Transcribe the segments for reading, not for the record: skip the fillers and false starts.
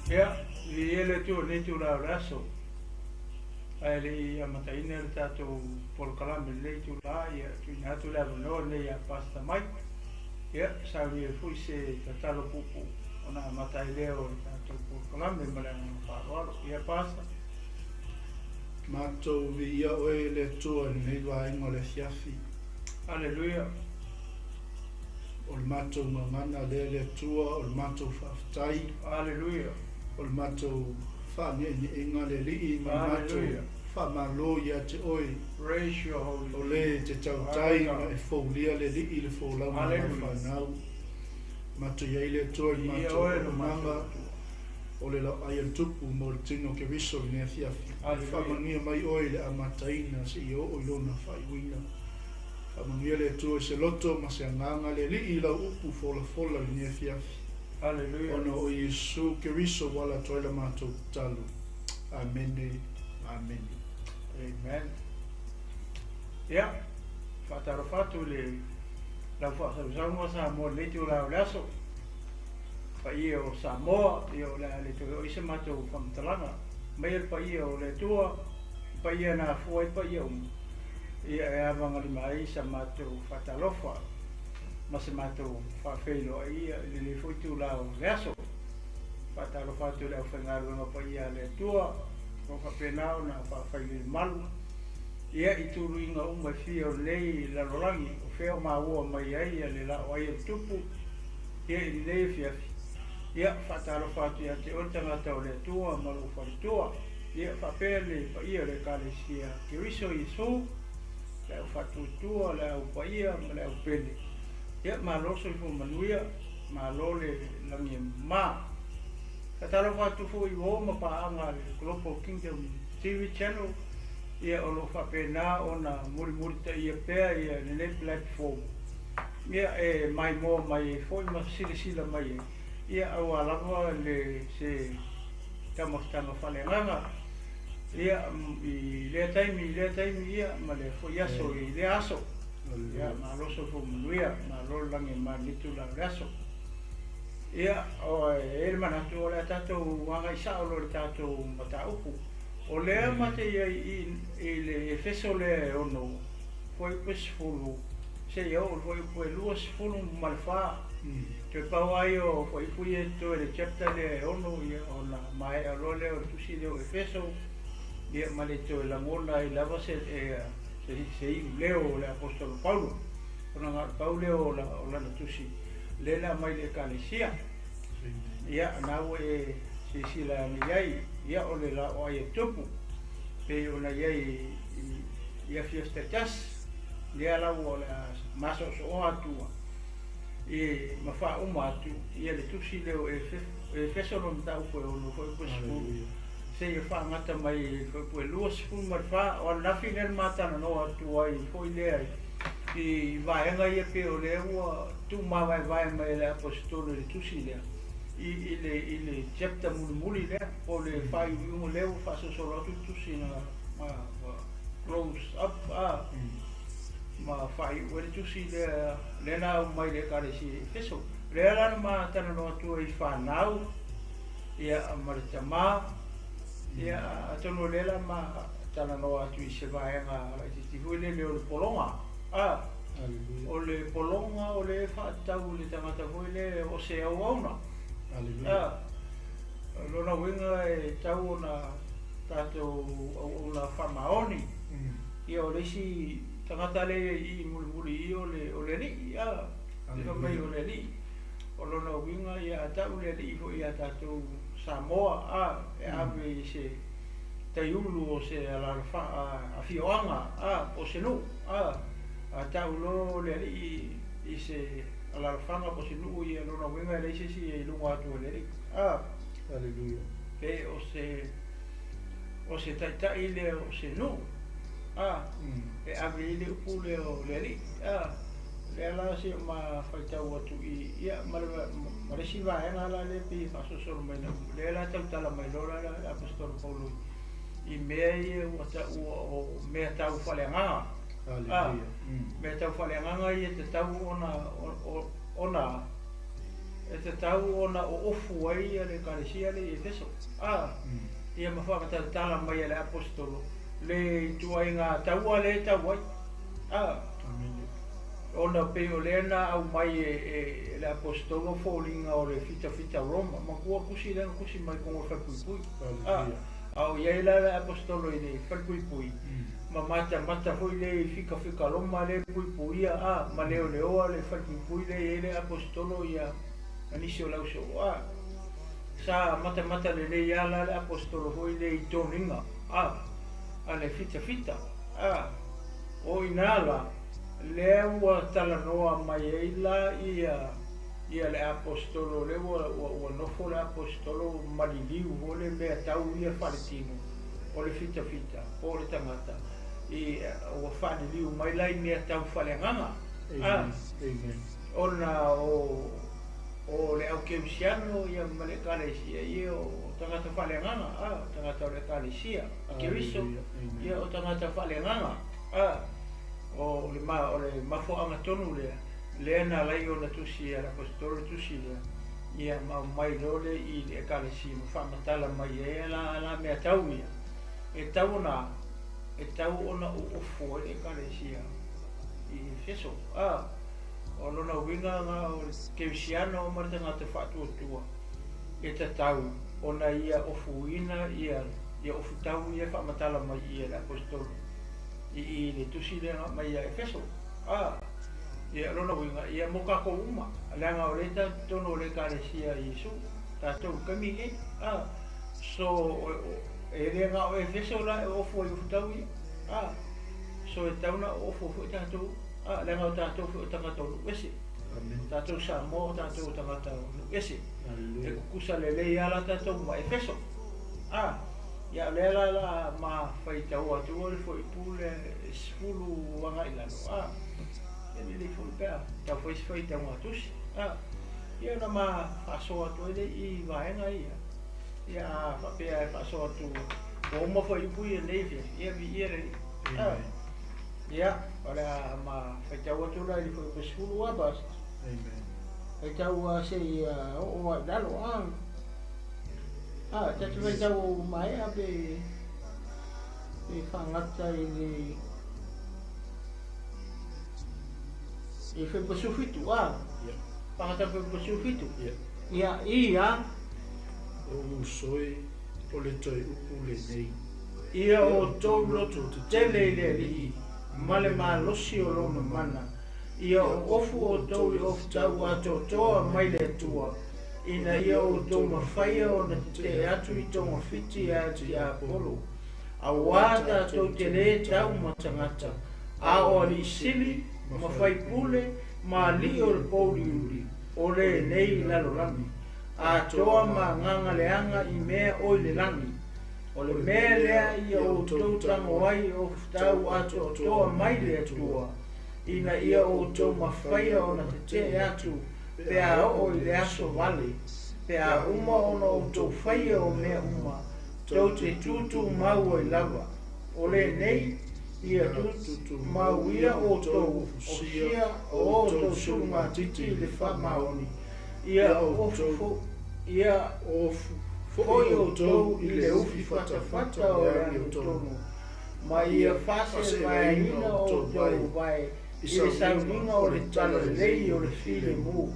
Ia, viia le Atua i lenei itula o le aso. Ae le i amataina le tatou polokalame i lenei itula, ia tuuina atu le avanoa lenei ia Pastor Mike. Ia, saunia ai foi se tatalo puupuu ona amata ai lea o le tatou polokalame ma le agaga faaaloalo. Ia Pastor. Matou viia oe le Atua i lenei vaega o le afiafi. Haleluia. O le matou gagana lea le Atua, o le matou faafetai. Haleluia. O le matou faaneeneega le Alii ma le matou faamalo ia te Oe. Praise your holy O le e te tautai ma e foulia le Alii le folauga a lau fanau. Matou i ai le Atua i le matou auaunaga o le laoai a le Tupu mo le tino o Keriso i lenei afiafi. Faamanuia mai Oe i le amataina seia oo i lona faaiuina. Faamanuia le Atua i se loto ma se agaga le Alii i lau upu folafola i lenei afiafi. Haleluia. Ona o Iesu Keriso ua ala atu ai la matou tatalo. Amene. Amene. Amen. Ia, faatalofa atu i le lau faasausauga Samoa i lenei itula o le aso. Paia o Samoa, ia o le a le toe oo i se matou faamatalaga. Maia le paia o le Atua, le paia na afua ai paia uma, ia e avagalima ai sa matou faatalofa ma se matou faafeiloai i lenei foi itula o le aso. Faatalofa atu i le aufaigaluega paia a le Atua, o lo o faapena ona faafailele-malu ia i tuluiga uma e fia o lenei lalolagi, o fea o maua mai ai le laoai a le Tupu ia i lenei afiafi. Ia, faatalofa atu ia te oe le tagata o le Atua ma lou faletua. Ia, faapea le paia o le Ekalesia Keriso Iesu, le au faatuatua, le au paia ma le au pele. Ia, malo le soifua manuia, malo le lagi e mama. Faatalofa atu foi i uo ma paaga a le Global Kingdom TV Channel, ia o lo o faapena ona mulimulitaia pea ia lenei platform. Ia e maimoa mai ai foi ma silasila mai ai, ia aua lava le se taumafataga faaleagaga, ia i lea taimi i lea taimi, ia ma lea foi aso i lea aso. Ia malo soifua manuia, malo le lagi e malitu la o le aso. Ia, e i ai le manatu o le a tatou agai sao loa i le tatou mataupu. O lea ma te i ai i i le Efeso lea e 6, fuaiupu 10, seia oo i le fuaiupu e 24. Toe pau lava ia o fuaiupu ia e totoe i le chapter lea e 6, ia ona maea loa lea o le tusi lea o Efeso, ia ma le toe lagona ai lava se se iuleo o le Aposetolo Paulo, ona na o le pau lea o lana tusi lea na aumai i le Ekalesia. Ia, na ua e silasila ane i ai, ia o le laoai e tupu, pei ona i ai i afiafi taitasi, lea la ua o le a masoosooa atu i ma faauma atu ia le tusi lea o Efeso lona mataupu e 6 foi po 10 seia faagata mai i le fuaiupu e 24. O ananafi lea na ma talanoa atu ai foi lea i vaega ia pei o lea ua tuumavaevae mai e le Aposetolo i le tusi lea i le i le chapter mulimuli lea po o le faaiuiuga lea ua faasolosolo atu le tusi na ma close up a ma faaiu ai le tusi lea lea na aumai i le Ekalesia i Efeso. Lea la na ma talanoa atu ai i fanau ia ma le tamā, ia atonu o lea la ma talanoa atu i se vaega laitiiti foi lele o le pologa. A o le pologa o lea e faatatau i le tagata foi lele o se auauna. A o lona uiga e tau ona tatou auauna faamaoni. Ia o le isi tagata lea i i mulimuli i o le o le Alii. A le fai mai o le Alii. O lona uiga ia a tau le Alii foi ia tatou Samoa a e ave i se taiulu o se afioaga a po o se nuu a a tau loa le Alii i se alaalafaga po o se nuu ia lona uiga e leai se isi e i luga atu o le Alii a. Haleluia. Pe o se taitai lea o se nuu a e ave i le upu lea o le Alii a. Lea la seia ma faitau atu i ia ma le ma le isi vaega la lea pei e faasolosolo mai na lea la tautala mai loa la le Aposetolo Paulo i mea ia ua taua o mea tau faaleagaga. Haleluia. Mea tau faaleagaga ia tatau ona ona E tatau ona oofu ai le ekalesia le i Efeso. Ia ma faamatalatala mai e le aposetolo le ituaiga taua lea e tau ai. Ona pei o lea na aumai e le aposetolo foliga o le fitafita Roma, matua tusi lea na tusi mai i totonu o le falepuipui. A o i ai la le aposetolo i le falepuipui, ma matamata foi lea i fitafita Roma lea e puipuia, ma leoleoa le falepuipui lea e i ai le aposetolo ia ma nisi o le ausoo. Sa matamata lelei lava la le aposetolo foi lea i toniga a le fitafita. O i ina la lea ua talanoa mai ai la ia le aposetolo, lea ua nofo le aposetolo maliliu foi le mea tau ia faaletino o le fitafita po o le tagata, ua faaliliu mai la i mea tau faaleagaga. Amen. Ona o le aukerisiano ia ma le ekalesia ia o tagata faaleagaga, o tagata o le ekalesia a Keriso ia o tagata faaleagaga. O le mafuaaga tonu lea na alai ona tusi a le aposetolo le tusi lea, ia ma aumai loa le i le ekalesia ma faamatala mai ai la mea tau ia. E tau ona oofu ai le ekalesia i Efeso. O lona uiga na o le kerisiano ma le tagata faatuatua e tatau ona ia ofuina ia ofutau ia faamatala mai ia le aposetolo i le tusi lea mai ia Efeso. Ia lona uiga ia mo kākou uma, leaga o lea totonu o le ekalesia i Iesu tatou taimi nei. So e le na o Efeso la e ofu ai ofutau ia. So e tau na ofu foi tatou, leaga o tatou foi o tagata o nuu ese. Tatou Samoa o tatou tagata o nuu ese. E kukusa lelei lava la tatou ma Efeso. Ia o lea la ma faitau atu le foaipu le 10 agai lalo. Ia lelei foi pe a tau fai se faitauga tusi. Ia ona ma faasoa atu ai le i vaega ia. Ia a faapea e faasoa atu ua uma fuaiupu ia nei afiafi, ia viia le Alii. Ia o le a ma faitau atu la i le fuaiupu 10 bas. Amen. Faitau se i oo ai lalo. Tatu faitau maea pe faagata i le i fuaiupu 17. Faagata fuaiupu 17. Ia ia o usoi o le toe upu lenei. Ia outou loto tetele i le Alii ma le malosi o lona mana. Ia oofu outou i ofutau atoatoa mai le Atua, ina ia outou mafaia ona tetee atu i togafiti a tiapolo. Auā tatou te lē tau ma tagata, a o alii sili ma faipule ma alii o le pouliuli o lenei lalolagi, atoa ma agaga leaga i mea o i le lagi. O le mea lea ia outou tago ai ofutau atoatoa mai le Atua, ina ia outou mafaia ona tetee atu pe a oo i le aso vale, pe a uma ona outou faia o mea uma, tou te tutumau ai lava. O lenei ia tutumau ia outou ofusia o outou sulugatiti i le faamaoni, ia ofu foi outou i le ufi fatafata o le amiotonu, ma ia fasevaeaina outou vae i le sauniga o le talalelei o le filemu.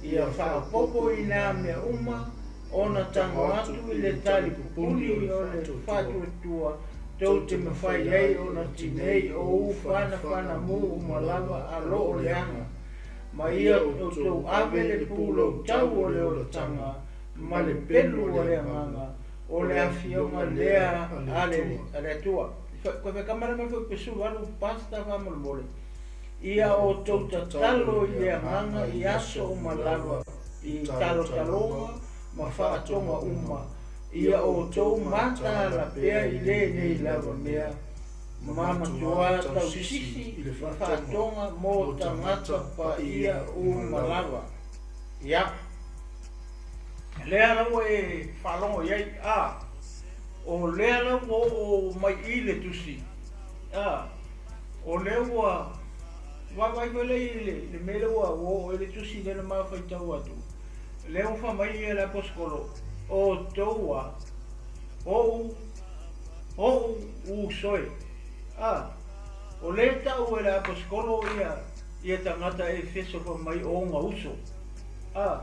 Ia faaopoopo i nā mea uma ona tago atu i le talipupuni o le faatuatua tou te mafai ai ona tinei o u fanafanamu uma lava a loo leaga. Ma ia outou ave le puloutau o le olataga ma le pelu o le agaga o le afioga lea a le Atua. Koe whakamara mai foi pesu alu pasta faamolemole. Ia outou tatalo i le agaga i aso uma lava, i talotaloga ma faatoga uma. Ia outou mataala pea i lenei lava mea, ma matuā tausisi i le faatoga mo tagata paia uma lava. Ia, lea lau e faalogo i ai, o lea lau ua oo mai i le tusi, o lea ua vaavaai foi lea i le mea lea ua oo ai le tusi lea na mafaitau atu. Lea ua fai mai ia le aposetolo, O outou a, oʻu, oʻu uso e. A, o lea e ta'u e le aposetolo ia, ia tagata Efeso fai mai o ona uso. A,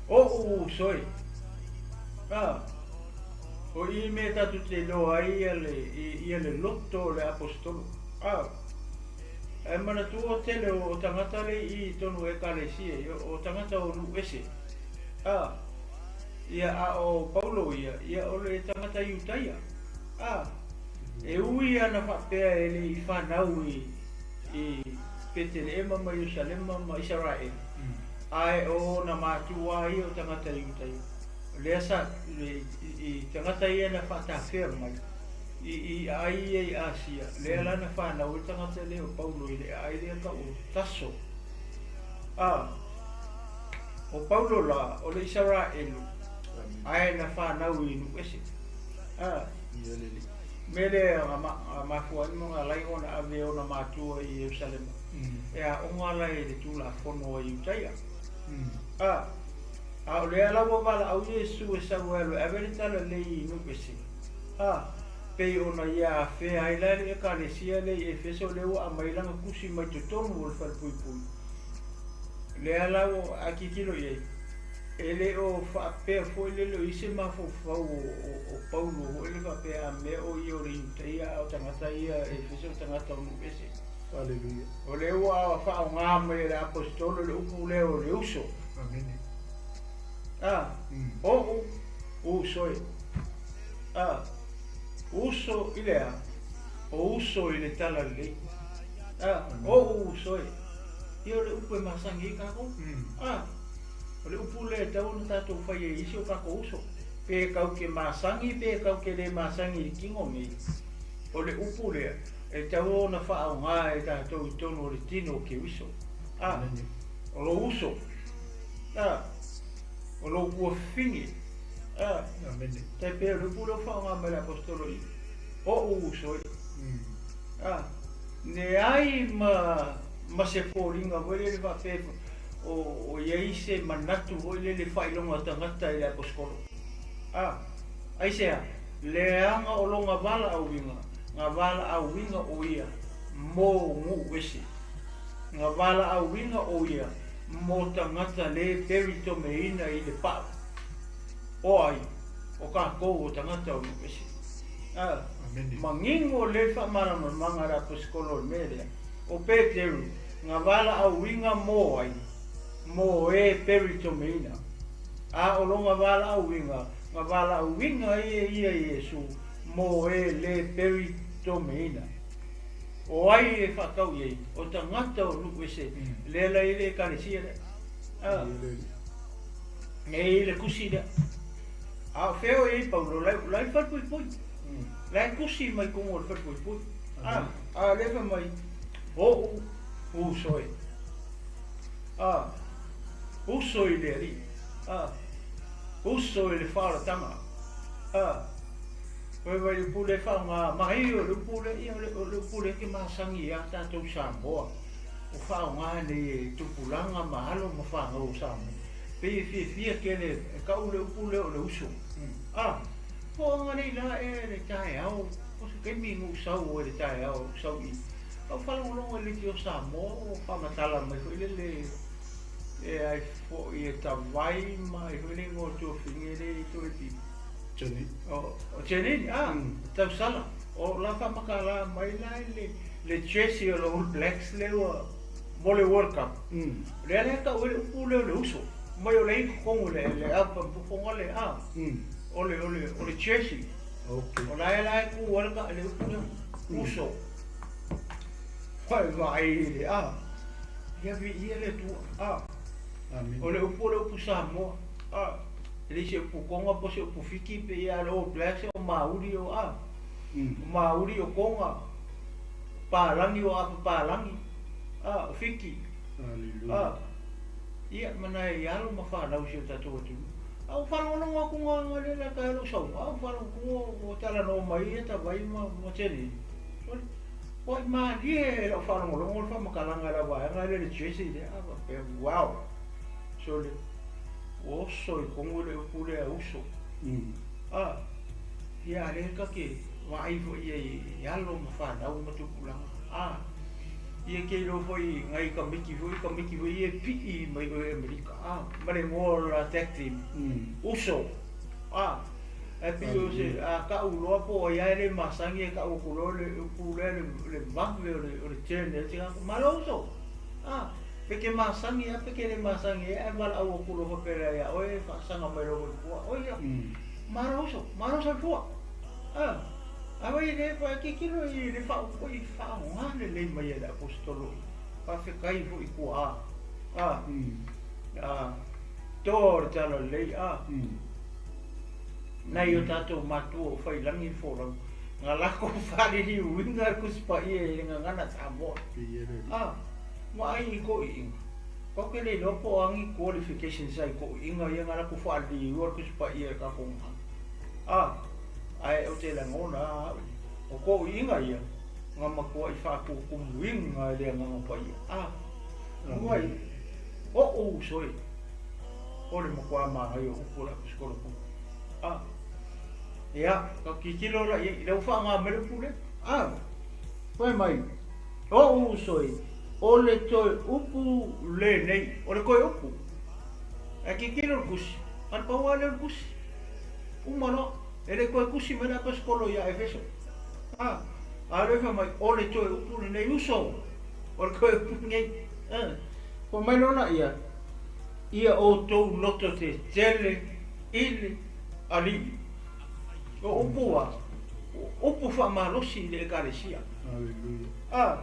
oʻu uso e. A, o i mea tatou te iloa ai ia le, ia le loto o le aposetolo. A, Ae manatua tele o tagata le i tonu ekalesia o tagata o nuu ese. A, ia a o Paulo ia, ia o le tagata Iutaia. A, e ui ana faapea e le i fanau i Peteleema ma Ierusalema ma Isaraelu, ae o ona matua ia o tagata Iutaia. Lea sa, i tagata ia na faatafea mai i aai ia i Asia, lea la na fanau ai le tagata lea o Paulo i le aai lea tau o Taso. A, o Paulo la, o le Isaraelu, ae na fanau i nuu ese. A, mea lea na mafua ai ma na alai ona ave ona matua i Ierusalema, e aoga la i le Tulafono a Iutaia. A, a o lea la ua valaau Iesu e sau e alu e ave le talalelei i nuu ese. A, pei ona ia afea ai la le ekalesia lea i Efeso lea ua aumai lana tusi mai totonu o le falepuipui. Lea la ua a tilotilo i ai, e le o faapea foi le le o i ai se mafaufau o Paulo foi le faapea a mea o ia o le Iutaia a o tagata ia Efeso o tagata o nuu ese. Aleluia. O lea ua faaaoga mai e le aposetolo le upu lea o le uso. Amene. A, oʻu uso e. A, uso i le a? O uso i le talalelei. A, oʻu uso e. Ia o le upu e masani ai kākou. A, o le upu lea e tatau ona tatou fai ai i isi o kākou uso. Pe kau ke masani, pe kau ke le masani i le tino nei. O le upu lea e tatau ona faaaoga e tatou i totonu o le tino o Keriso. A, o lou uso. A, o lou tuafafine. A, Amene. tai pei o le upu lea ua faaaoga mai le aposetolo i oʻu uso e. A, leai ma se foliga foi lele faapea o i ai se manatu foi lele faailoga tagata i le aposetolo. A, aisea, leaga o lona valaauina, na valaauina o ia mo nuu ese. Na valaauina o ia mo tagata le peritomeina i le pa'u. O ai, o kākou o tagata o nuu ese. A, Amene. manino le faamalamalamaga a le aposetolo o le mea lea. O Peteru, na valaauina mo ai, mo e peritomeina. A o lona valaauina, na valaauina ia ia Iesu mo e le peritomeina. O ai e faatau i ai, o tagata o nuu ese, lea la i le ekalesia lea. A, nei le tusi lea. A o fea o i ai Paulo, la i falepuipui. La e tusi mai kuga o le falepuipui. A, a lea fai mai, oʻu uso e. A, uso i le Alii. A, uso i le faaolataga. A, Oi vai le upu lea e faaaoga mai o le upu lea, ia o le upu lea e te masani ia tatou Samoa. O faaaoga nei e tupulaga ma alo ma fanau o Samoa. Pei e fiafia tele e tau le upu lea o le uso. A, po o agalei la ea le taeao, o se taimi na ou sau ai le taeao, ou sau i, au faalogologo i le leitio Samoa o faamatala mai foi lele e ai foi e Tavai ma ai foi le igoa o le tuafafine lea e i toe i Jenny. O Jenny, a, tausala. O la faamatala mai la i le jersey o le All Blacks lea ua mo le World Cup. Lea la e tau ai le upu lea o le uso. Mai o lea i totonu le le album fofoga le a. O le o le o le jersey. Okay. O la e la e ku ai le upu lea uso. Fai vaai le a. Ia viia le Atua. A. Amene. O le upu o le upu Samoa. A. E le se upu Tonga po o se upu Fiti pe ia le All Blacks o Maori o a. O Maori o Tonga. Palagi o Apa Palagi. A, o Fiti. Aleluia. A, ia ma nai alo ma fanau i si o tatou atunuu. A ua faalogologo atu nga nga le la tae o lou sauga, a ua faalogologo ua talanoa mai ia Tavai ma Jenny. Sole, ua malie e lau faalogologo le faamatalaga i la vaega lea le jersey lea, a faapea, wow! Sole, Ua oso i kogu le upu lea uso. A, ia a lea ka ke vaai foi ia i alo ma fanau ma tupulaga. A, ia ke iloa foi ngai tamaiti foi tamaiti foi ia e pii mai o i Amerika. A, ma le igoa o le la tag team, uso. A, ae pei o se, a tau loa po o ai lava e le masani e tau atu loa le upu lea le vave o le turn e te malo uso. A, pe ke masani a pe ke le masani e ae valaau atu loa faapea ia oe e faasaga mai loa foi oi ia. Malo uso, malo soifua. A, a vai le fa tilotilo i le faaupoi faaaoga lelei mai e le aposetolo faafetai foi tua. A, a, toa o le tala lelei. A, nai o tatou matua o faiilagi le folauga, na latou faaliliuina le Tusi Paia i le gagana Samoa. A, vaai i toeaiina, tatou te le iloa po o a ni qualifications ai toeaiina ia na latou faaliliua le Tusi Paia i le tatou gagana. A, ae ou te lagona lava au, o toeaiina ia, na matuai faatutumuina e le Agaga Paia. A, muai, oʻu uso e, o le matua manaia o upu o le aposetolo Paulo. A, ia, ka tilotilo la i ai, lea ua faaaoga mai le upu lea. A, fai mai, oʻu uso e, o le toe upu lenei, o le toe upu. Ae tilotilo le tusi, na o le pau lava lea o le tusi. Uma loa, e le toe tusi mai le aposetolo ia Efeso. A, a o lea fai mai, o le toe upu lenei uso, o le toe upu lenei. A, fai mai loa laia, ia outou loto tetele i le Alii. O upu a, o upu faamalosi i le Ekalesia. A,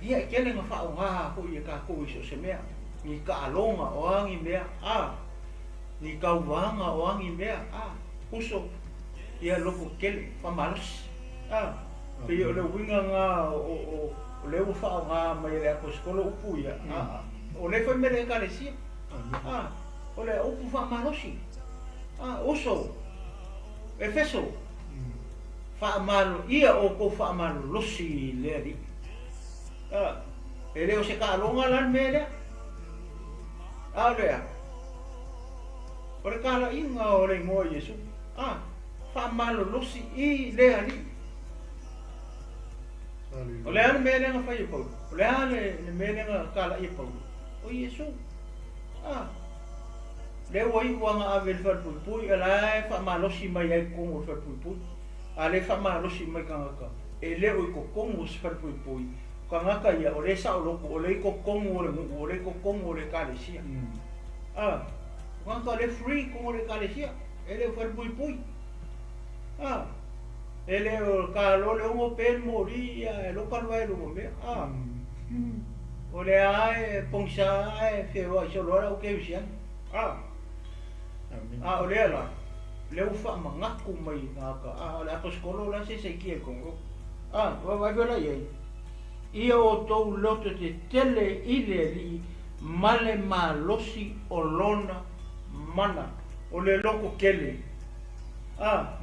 ia e tele na faaaoga foi e tatou i so o se mea, ni taaloga o a ni mea, a, ni tauvaga o a ni mea, a, uso, ia loto tetele, faamalosi. A, pei o le uiga lena o lea ua faaaoga mai e le aposetolo upu ia, a, o lea fai mai le Ekalesia, a, o le upu faamalosi, a, uso, Efeso, faamalo, ia outou faamalolosi i le Alii. A, e le o se taaloga la le mea lea. A o le a? O le talaiga o le igoa o Iesu. A, faamalolosi i le Alii. O le a le mea lea na fai e Paulo? O le a le mea lea na talai e Paulo? O Iesu. A, lea ua iu lava na ave i le falepuipui, o la e faamalosi mai ai i totonu o le falepuipui. A le faamalosi mai tagata, e le o i totonu o se falepuipui, o tagata ia, o lea e saoloto, o lea e i totonu o le nuu, o lea e i totonu o le ekalesia. A, o tagata o lea e free i totonu o le ekalesia, e le o falepuipui. A, e le o ta loa le 6 pe le moli, ia e loka le vae luma mea. A, o lea lava e pogisa ae feoai solo lava le au kerisiano. A, a o lea la, lea ua faamanatu mai i tagata, a o le aposetolo la se saikia i totonu. A, vaavaai foi la i ai, ia outou loto tetele i le Alii ma le malosi o lona mana. O le loto tele. A,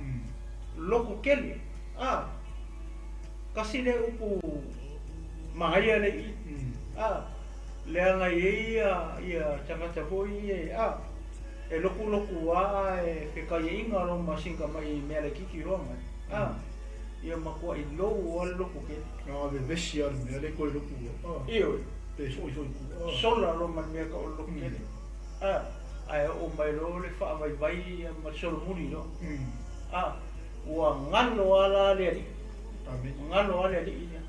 loto tele. A, tasi lea upu manaia le i. A, leaga e i ai ia tagata foi ia, a, e lokuloku lava ae fekaiaiga lo ma sina tamai mea laitiiti loa mai. A, ia matuai lou lava le loto tele. A, vevesi lava i le mea lea toe lotu a. Ioe. Pe foi foi ku. A. Sola loa ma le mea tau o le loto tele. A, ae oo mai loa le faavaivai ma le solomuli loa. A, ua galo lava la le alii. Amen. Galo lava le alii lea.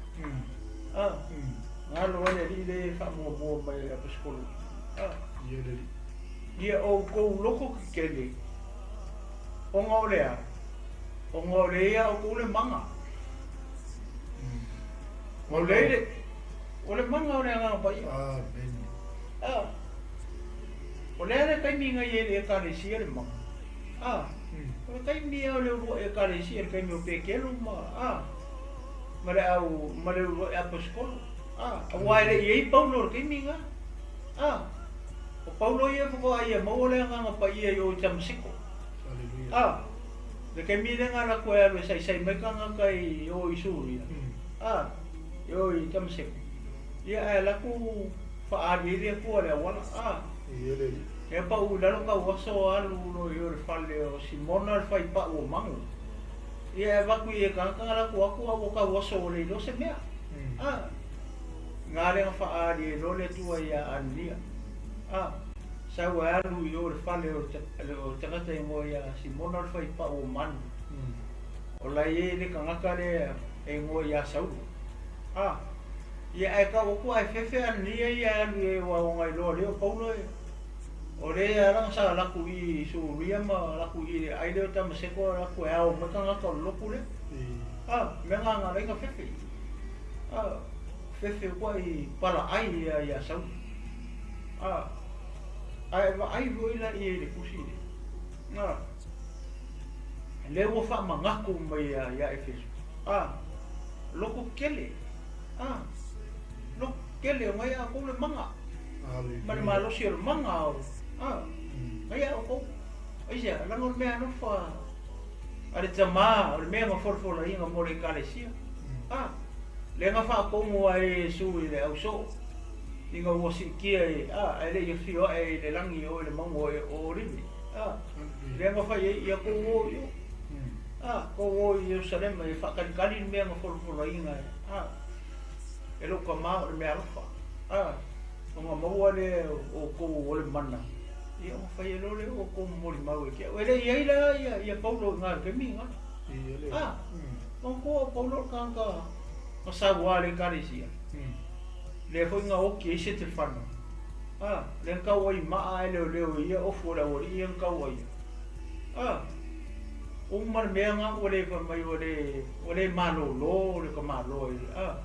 A, galo lava le alii lea e faamuamua mai e le aposetolo. A, Ia le alii. Ia outou loto tetele, ona o le a? Ona o lea ia outou le mana. O lea le, o le mana o le Agaga Paia. Amen. A, o le a le taimi na i ai i le ekalesia le mana? A, o le taimi lava o le uluai ekalesia, le taimi o Petelo ma, a, ma le au, ma le uluai aposetolo. A, aua e le i i ai Paulo i le taimi lena. A, o Paulo ia faatoa ia maua le Agaga Paia i o i Tamaseko. Hallelujah. A, le taimi lea na alu atu ai alu e saisai mai tagata i o i Suria. A, i o i Tamaseko. Ia ae alu atu faaali ai le Atua i le auala. A. Ia le alii. Lea pa'u i lalo tau aso alu loa i o i le fale o Simona le faipa'u o magu. Ia e avatu i e tagata na latou atu a ua tau aso ua le iloa se mea. A na lea na faaali ai loa le Atua iā Anania. A sau e alu i o i le fale o le tagata igoa ia Simona le faipa'u o manu. O la e i ai le tagata lea e igoa iā Saulo. A ia ae tau atu ae fefe Anania ia e alu i ai aua ua na iloa lea o Paulo e o lea ala na sa laku i Suria ma laku i le ai lea o Tamaseko laku e ao mai tagata o le lotu lea. A mea na na alai na fefe. A fefe ua i pala ai ia ia Saulo. A ae vaai foi la i le tusi le. A lea ua faamanatu mai ia Efeso. A loko kele. A loko kele o ngai a kou le maga. Ma le malosi o le maga o. A ngai a kou. Aisea, laga o le mea alofa a le tamā, o le mea na folafolaina mo le Ekalesia. A lea na faatonu ai e Iesu i le ausoo, ina ua siitia i, a, ae le i afio ae i le lagi o i le mauga o Olive. A lea na fai ai, ia tou o i o. A tou o i Ierusalema e faakalikali le mea na folafolaina e, a, e lou tamā o le mea alofa. A ona maua lea o outou o le mana, ia ona fai ai loa lea o outou molimau ia te au. E le i ai la ia Paulo i na i le taimi lena. A, manatua o Paulo o le tagata na sauā i le Ekalesia, lea foi na oti ai Setefano. A, lea na tau ai maa ae leoleo i ia ofu o le aualii ia na tau ai. A, uma le mea na ua le fai mai ua le, ua le malōlō le tamaloa i le, a,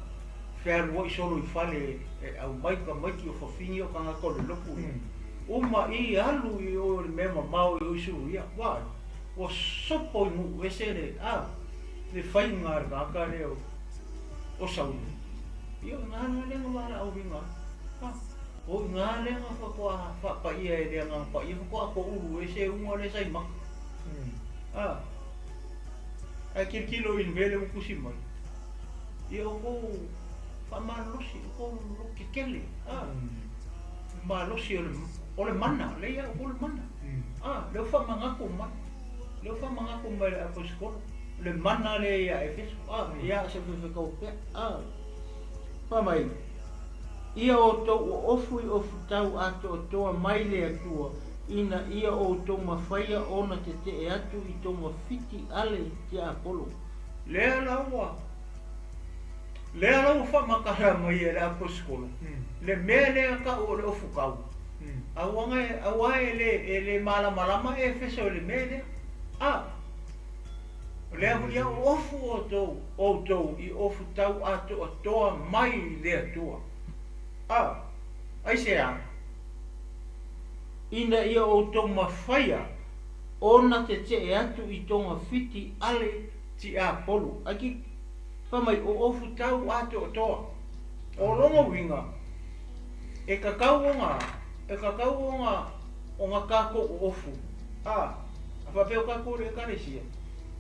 fealuai solo i fale e aumai tamaiti o fafine o tagata o le lotu ia. Uma i alu i o i le mea mamao i o i Suria, vaai, ua sopo i nuu ese le, a, le faiga a le tagata lea o Saulo. Ia o i ina la lea na valaauina ai. A, o i ina lea na faatoa faapaia e le Agaga Paia faatoa toulu ese uga lea sa i maka. A, ae tilotilo i le mea lea ua tusi mai, ia outou faamalolosi, outou lototetele, a, le malosi o le mana, lea ia outou le mana. A, lea ua faamanatu mai, lea ua faamanatu mai e le aposetolo, le mana lea ia Efeso, a, ia se fefekau pea, a, fai mai, ia outou oofu i ofutau atoatoa mai le Atua, ina ia outou mafaia ona tetee atu i togafiti ale tiapolo. Lea la ua, lea la ua faamatala mai e le aposetolo, le mea lea tau o le ofutau, aua aua e le, e le malamalama Efeso i le mea lea. A, o lea foi ia oofu outou, outou i ofutau atoatoa mai le Atua. A, aisea? Ina ia outou mafaia ona tetee atu i togafiti ale tiapolo. Ae fai mai o ofutau atoatoa. O lona uiga, e tatau ona, e tatau ona, ona tatou oofu. A, a faapea o tatou o le Ekalesia,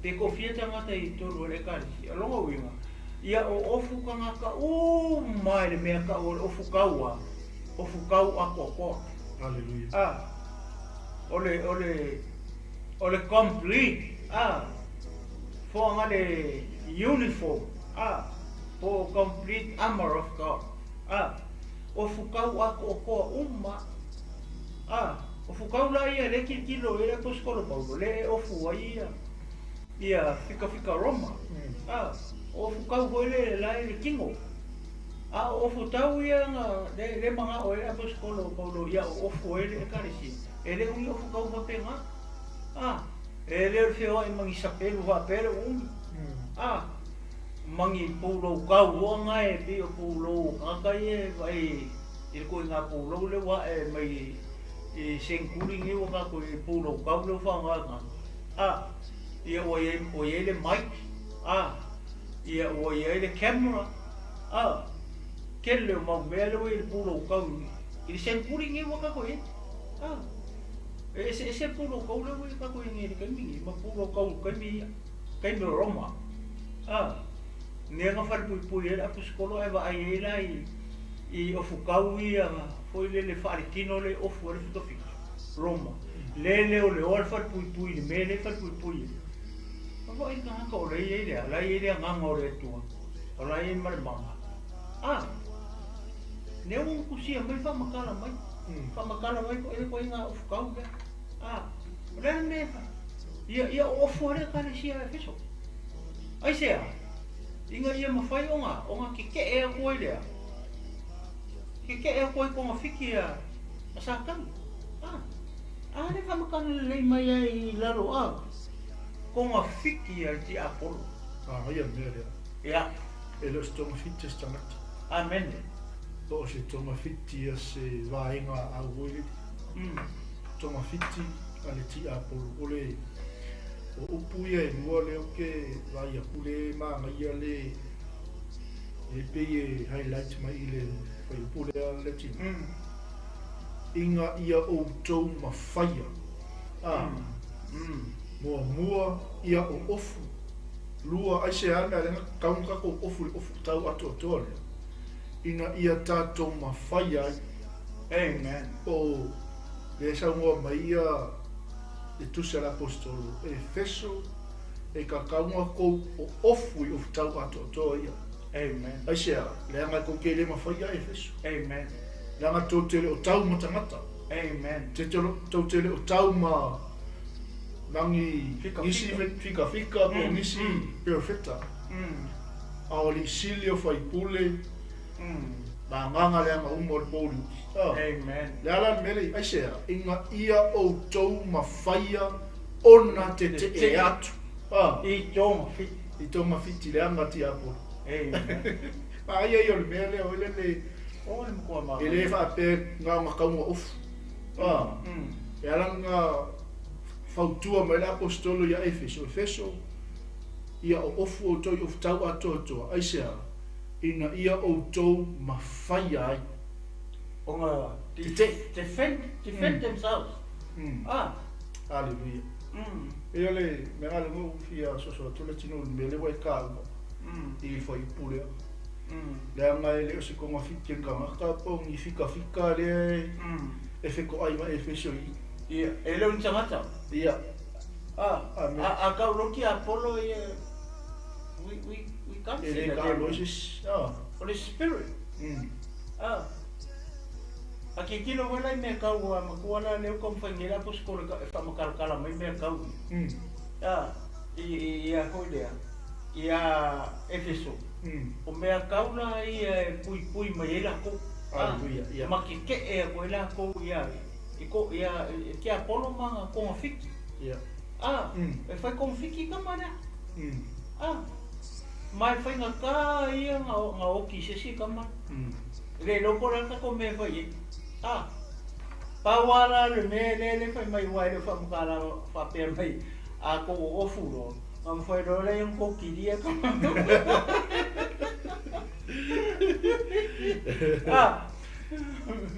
pe toafia tagata i totonu o le Ekalesia. O lona uiga, ia oofu tagata uma i le mea tau o le ofutau ofutau atoatoa. Hallelujah. A, o le, o le, o le complete, a, foaga le uniform, a, po o complete armor of God. A, ofutau atoatoa uma. A, ofutau la ia le tilotilo i ai le aposetolo Paulo, lea e ofu ai ia, ia fikafika Roma. A, o ofutau foi le la i le tino. A o ofutau ia na le, le manao ai le aposetolo Paulo ia o ofu ai le Ekalesia. E le o ni ofutau faapena. A, e le o le feoai ma ni sapelu faapea le umi. A, ma ni pulou kauoa e pei o pulou o tagata ia e vaai i le ituaiga pulou lea ua ae mai i senguli nei ua tatou i ai pulou kau lea ua faaaoga e tagata. A, ia ua i ai, ua i ai le mic, a, ia ua i ai le camera, a, tele o mau mea lea ua i ai le pulou kau i le senguli nei ua tatou i ai. A, e eseese le pulou kau lea ua i ai tatou i ai nei i le taimi nei ma pulou kau i le taimi ia, taimi o Roma. A, mea na falepuipui ai le aposetolo ae vaai ai la i ofutau ia foi lele faaletino le ofu ai le fikafika. Roma. Le le o le o le falepuipui le mea le falepuipui. Ma vaai tagata o le i ai lea, la i ai le agaga o le Atua, o la i ai ma le maga. A, lea ua tusia mai faamatala mai, faamatala mai ko ele koiga ofukau lea. A, o le a le mea ia ia ofu ale ekalesia a Efeso. Aisea, ina ia mafai ona keke'e atu ai lea, keke'e atu ai togafiti a Satani. A, a le faamatala lelei mai ai i lalo a, togafiti a le tiapolo. A, ia mea lea. Ia. E le o se togafiti a se tagata. Amene. Po o se togafiti a se vaega au oi. Togafiti a le tiapolo. O le o upu ia e lua lea ou te vaai atu le magaia le e pei e highlight mai i le fuaiupu lea le tino. Ina ia outou mafaia. A, muamua ia oofu. Lua aisea mea le kau tatou ofu le ofu tau atoatoa lea. Ina ia tatou mafaia ai. Amen. Po o le saunoa mai ia le tusi a le aposetolo Efeso e kakauga kou oofu i ofu tau atoatoa ia. Amen. Aisea, leaga kou te le mafaia Efeso. Amen. Leaga tou te le o tau ma tagata. Amen. Te tou te le o tau ma nagi Fika nisi fika. fika fika po nisi perfecta. A o le isili o faipule ma agaga leaga uma o le pouli. Amen. Le ala le mea lea, aisea, ina ia outou mafaia ona tete'e atu. I togafiti. I togafiti leaga tiapolo. Amen. Ma ia ia o le mea lea o le le O le matua ma. E le faapea gaoga kauga ofu. E ala na fautua mai le aposetolo ia Efeso, Efeso, ia oofu outou i ofu tau atoatoa, aisea, ina ia outou mafaia ai. Ona Tete'e. defend themselves. Ah. Hallelujah. E o le mea le mo fia soso atu le tino le mea le ua e kāua i le fuaiupu lea. Leaga e le o se togafiti e tagata po o ni fikafika lea e feko'ai ma Efeso i. Ia, e le o ni tagata. Ia. Ah, Amen. a kau loki Apollo ia we can't E see le the ka devil. lo se. Ah. O le spirit. Ah. A ke kilo wala i mea kau a makua la leo ka mwhai ngira po skole ka e whamakalakala mai mea kau. Ah, i a hoi lea. I a Efeso. O mea kau la ia e pui pui mai e lako. Hallelujah. Ia. Ma ke ke e ko e lako ia. I ko ia e ke Apollo manga konga fiki. Ia. Ah, e whai konga fiki ka mana. Ah. Mai whai ngā ka ia ngā oki se si ka mana. Le loko la ka ko me whai e. Ah. Pawara le me le le whai mai wai le wha mukara wha pea mai. A ko o ofu ro. Ngā mwhai ro le yung ko kiria ka mana. Ah.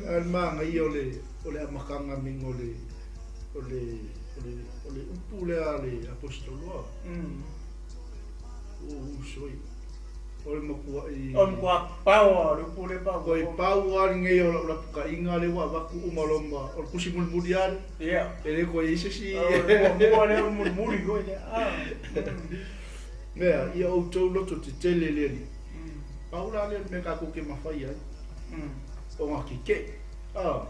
Al maga ia o le o le amakaga minga o le o le o le o le upu lea a le aposetoloa. O uso ia. O le makua'i. O mkua pawa, le upu le pawa. Ko i pau a lenei o lau lapuka'iga le ua avaku uma loma o le kusi mulimuli ale. Ia. E le koe i se isi. O le mua le mulimuli koe lea. Ah. Mea, ia outou loto tetele le alii. Pau la lea le mea tatou ke mafai ai. O ngā keke'e. Ah.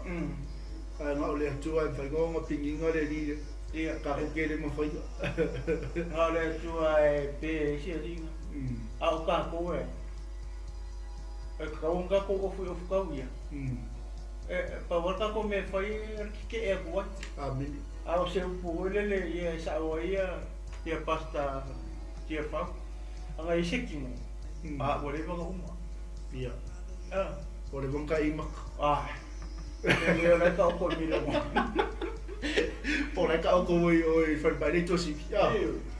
Ae ga'o le Atua e mafai ona pigiga le alii lea. Ia. Tatou ke le mafaia. Ngā le Atua e pe e si alinga. A o kākou e. E kaunga ka kou ofu i ofu kau ia. E pa waka ko me whai e kike e aku ai. Amene. A o se upu oi lele ia e sao ai ia ia pasta tia whau. Anga i se kino. A ua le wanga uma. Ia. Ah. O le wanga i maka. Ah. E leo lai ka oko mila mo. Po lai ka oko oi oi whanpai nei tosi. Ah.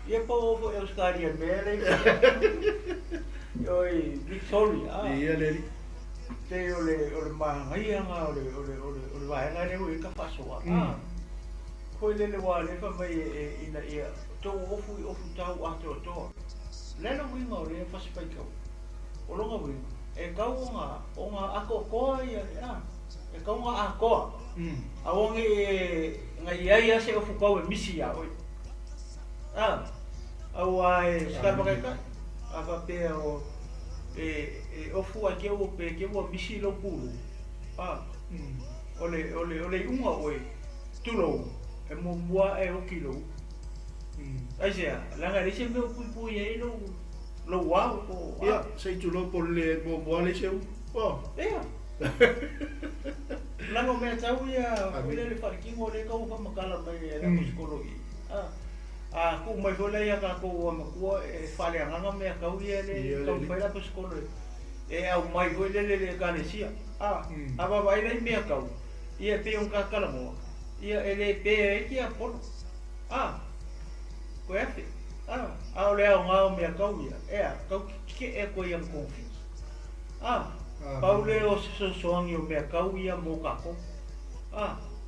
Ia pa ofo e Australia mele. Oi Victoria. Ah. Ia le li. Te o le mahangai o le o le o le o le vaega le ui ka fasoa. Ah. Koi lele wā le fa mai e ina ia tō ofu i ofu tau atoatoa. Lelo winga o le fasipai kau. O longa winga. E kau o ngā ako koa ia. Ah. E kauga atoa. Aua ne i e nai ai se ofu kau e misi iā oe. A, aua e se tala a faapea o e ofu ae te ua pe te ua misi lou pulu. A, o le iuga oe, tulou, e muamua e oki lou. Aisea, leaga e leai se mea o puipui ai lou ao po o. Ia, se i tulou po o le muamua le isi oh. Ia. Leaga o mea tau ia foi lea le faaletino lea e tau faamatala mai e le aposetolo i. A tuu mai foi lea ia tatou matua e faaleagaga mea tau ia le taumafai le aposetolo e aumai foi lele i le ekalesia. A vaavaai la i mea tau, ia e pei ona ta talanoa, ia e le pe ai tiapolo. Koe afe. A o le aoga o mea tau ia, ea, tau keke'e atu ai ia ma togafiti. Pau lea o se fesoasoani o mea tau ia mo tatou.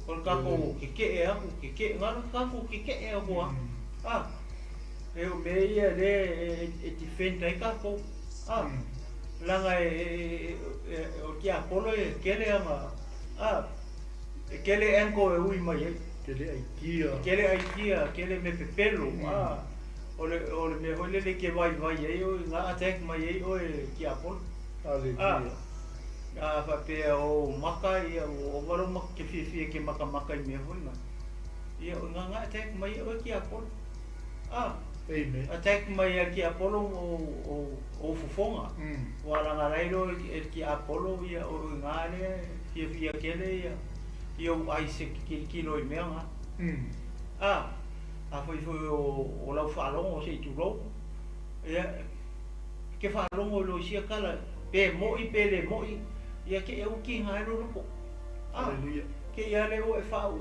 O le tatou keke'e atu, keke'e, na ona tatou keke'e atu lava. E o mea ia lea e defend ai tatou. Leaga o le tiapolo e tele ana, e tele angle e ui mai ai. Tele aikia. Tele aikia, tele mea pepelo. O le mea foi lele e te vaivai ai oe, na attack mai ai oe e tiapolo. Aleluia. A faapea o maka ia, ua ova lou maka ke fiafia e te makamaka i mea foi na. Ia, o na attack mai ai oe tiapolo. Amen. Attack mai ai tiapolo o fofoga. Ua laga lai loa e le tiapolo ia o i lea fiafia tele ia i ou ai se kilokilo i mea na. A foi foi o lau faalogo se i tulou. Ia, ke faalogo i lo isia tala, pe mo'i pe le mo'i, ia ke e uki ngā e lolopo. Aleluia. Ke ia le o e wha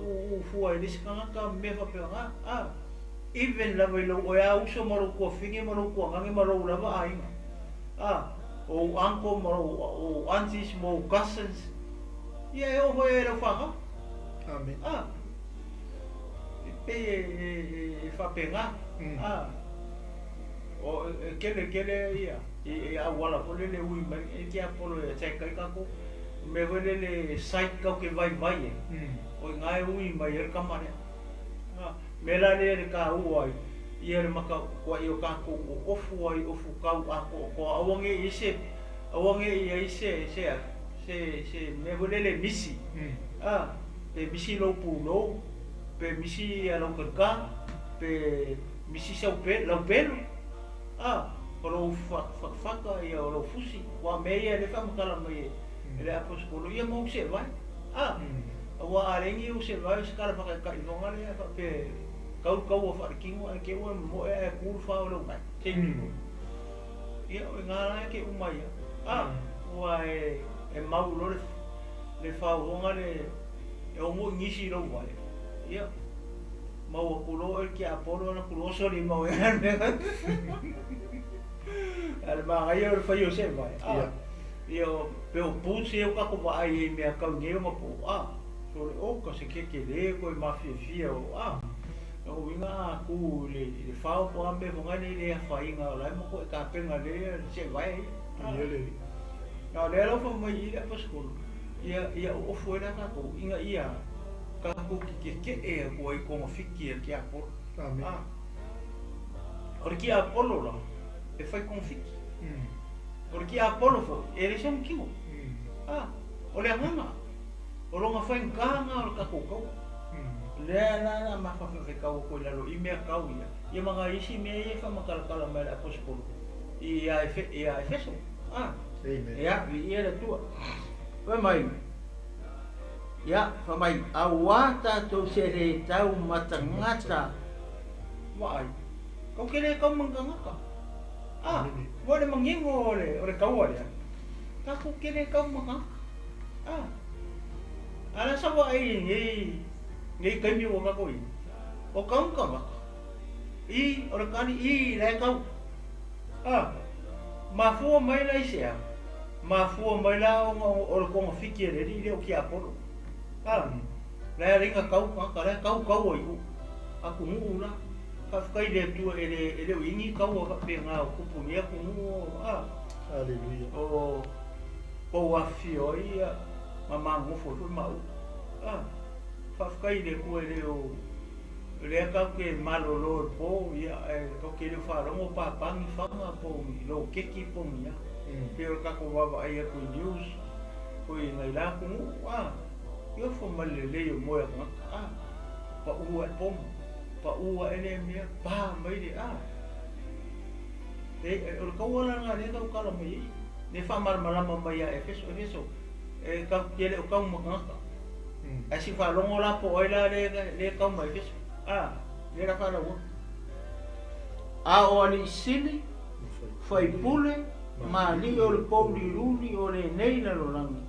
fua e le isi kangata me whapea ngā. Even lava i lau oe a uso ma lou tuafine ma lou tuagage ma lou lava aiga. O uncle ma lou o aunties ma ou cousins. Ia e oo foi e lau fanau. Amen. E pei e faapena. O e kele kele ia i auala foi lele ui mai e tiapolo e attack ai tatou. O mea foi lele site kau ke vaivai e. O i ngā e ui mai e le kama lea. Mea la lea le kāua ai, ia le maka kua i o kākou o ofu ai, ofu kau a ko ko aua nge i se, aua nge i ai se, se, se, se mea foi lele misi. Pe misi lou pulou, pe misi ia lau kanika, pe misi sau pe, lau pelu. O lou whakawhaka ia o lou fusi. Wa mea ia le whamakala mai e le aposetolo, ia mau se vai. Aua a lengi u se vai se kala whakakai whanga lea whape kau kau o wharekingo e ke ua mo e e kuru wha o lou mai. Te tulo. Ia o ngā la ke umai ia. Ua e mau lo le whauhonga le e ongo ngisi lou vai. Ia mau a kulo e ki apolo na kulo soli mau e Ale maga ia o le whai o se vai. Ia o pe o pūti e o kako vaai e mea kau nei o mapo. So le o ka se keke le ko e mafiafia o O winga a ku le whao po a me whanga nei le whainga o lai mo ko e kapenga le se vai. Ia le. Nā lea lau wha mai i le aposetolo. Ia o ofu e la kākou inga ia kākou ki ke ke e ko ai konga fiki e ke apolo. Amen. O le ki apolo la e whai konga fiki. O le ki apolo fo e le se kingo. O le anganga. O longa whai ngāngā o le kākou kau. Lea la la ma whawhawhe kau ko i lalo i mea kau ia. Ia mga isi mea ia whamakalakala mai le aposetolo. I a Efeso. Amen. Ia, vi ia le tua. Whai mai. Ia, whai mai. Aua tātou se re tau matangata. Waai. Kau kere kau mangangaka. Wa le mangingo o le kaua lea. Tātou kere kau mangangaka. Ala sa waai nei kaimi o kako i. O kau kangaka. I, o le kani i le kau. Mafua mai la i sea. Mafua mai la o le konga fiki e le ri le o ki apolo. Lea ringa kau kangaka, lea kau kau ai u. Aku nguu la. Whawhikai le tua e le o ingi kau a whape ngā o kupu ni aku nguu. Aleluia. O kou awhio ia. Ma magogofo ai foi maua. A, faafetai i le Atua e le o lea tatou te malolo i le po, ia, ae tatou te le o faalogo o pāpā ni faga po o ni loketi po o ni a. Pei o le tatou vaavaai atu i news foi i nai la atunuu, a, e ofo ma le lelei o moe a tagata, a, pau ae le pomu, pau ae lea mea, pa mai le, a. E, o le taua la lena lea e tautala mai ai, lea e faamalamalama mai ia Efeso, Efeso, e tatou te le o tau ma tagata. Ae se i faalogo la po o ai la lea e tau ma Efeso, a, lea la faalauaga. A o alii sili, faipule, ma alii o le pouliuli o lenei lalolagi,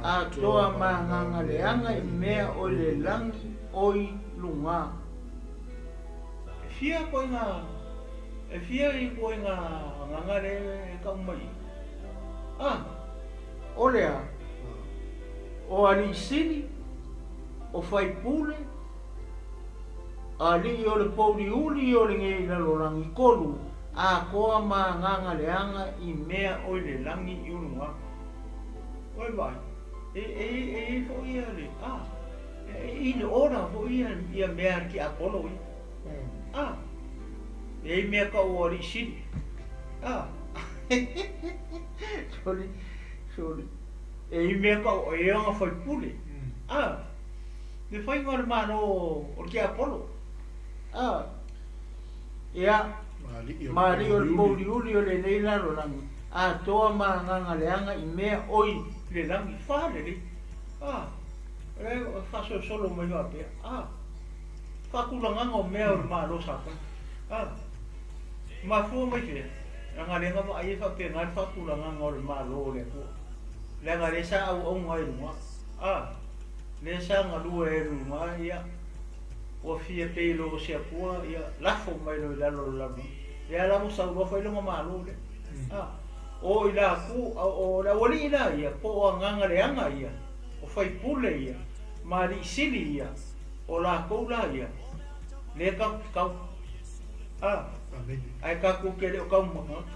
atoa ma agaga leaga i mea o i le lagi o i luga. E fia ituaiga, e fia ituaiga agaga lea e tau mai i i? A, o le a? O alii sili, o faipule, alii o le pouliuli o lenei lalolagi tolu, atoa ma agaga leaga i mea o i le lagi i uluga. Oi vaai, e, e, e i ai foi ia le, a, e in order foi ia, ia mea a le tiapolo ia. A, e i ai mea tau o alii sili. A, sorry, sorry. E i ai mea tau o e ona faipule. A, le faiga o le Malo o le tiapolo. A, ia, ma alii o le pouliuli o lenei lalolagi, atoa ma agaga leaga i mea oi le lagi. Fa lelei. A, o la e faasolosolo mai faapea. A, faatulagaga o mea o le Malo Satani. A, mafua mai fea? Leaga lea na vaai ai faapena le faatulagaga o le Malo o le Atua. Leaga lea sa auauna ai i luga. A, lea sa galue ai i luga, ia, ua fia pei loa o se Atua, ia, lafo mai loa i lalo o le lalolagi. Lea la ua sau loa fai lona Malo lea. A, o i latou, o le aualii la ia, po o agaga leaga ia, o faipule ia, ma alii sili ia, o latou la ia, lea tatou te tau. A, ae tatou te le o tau ma tagata.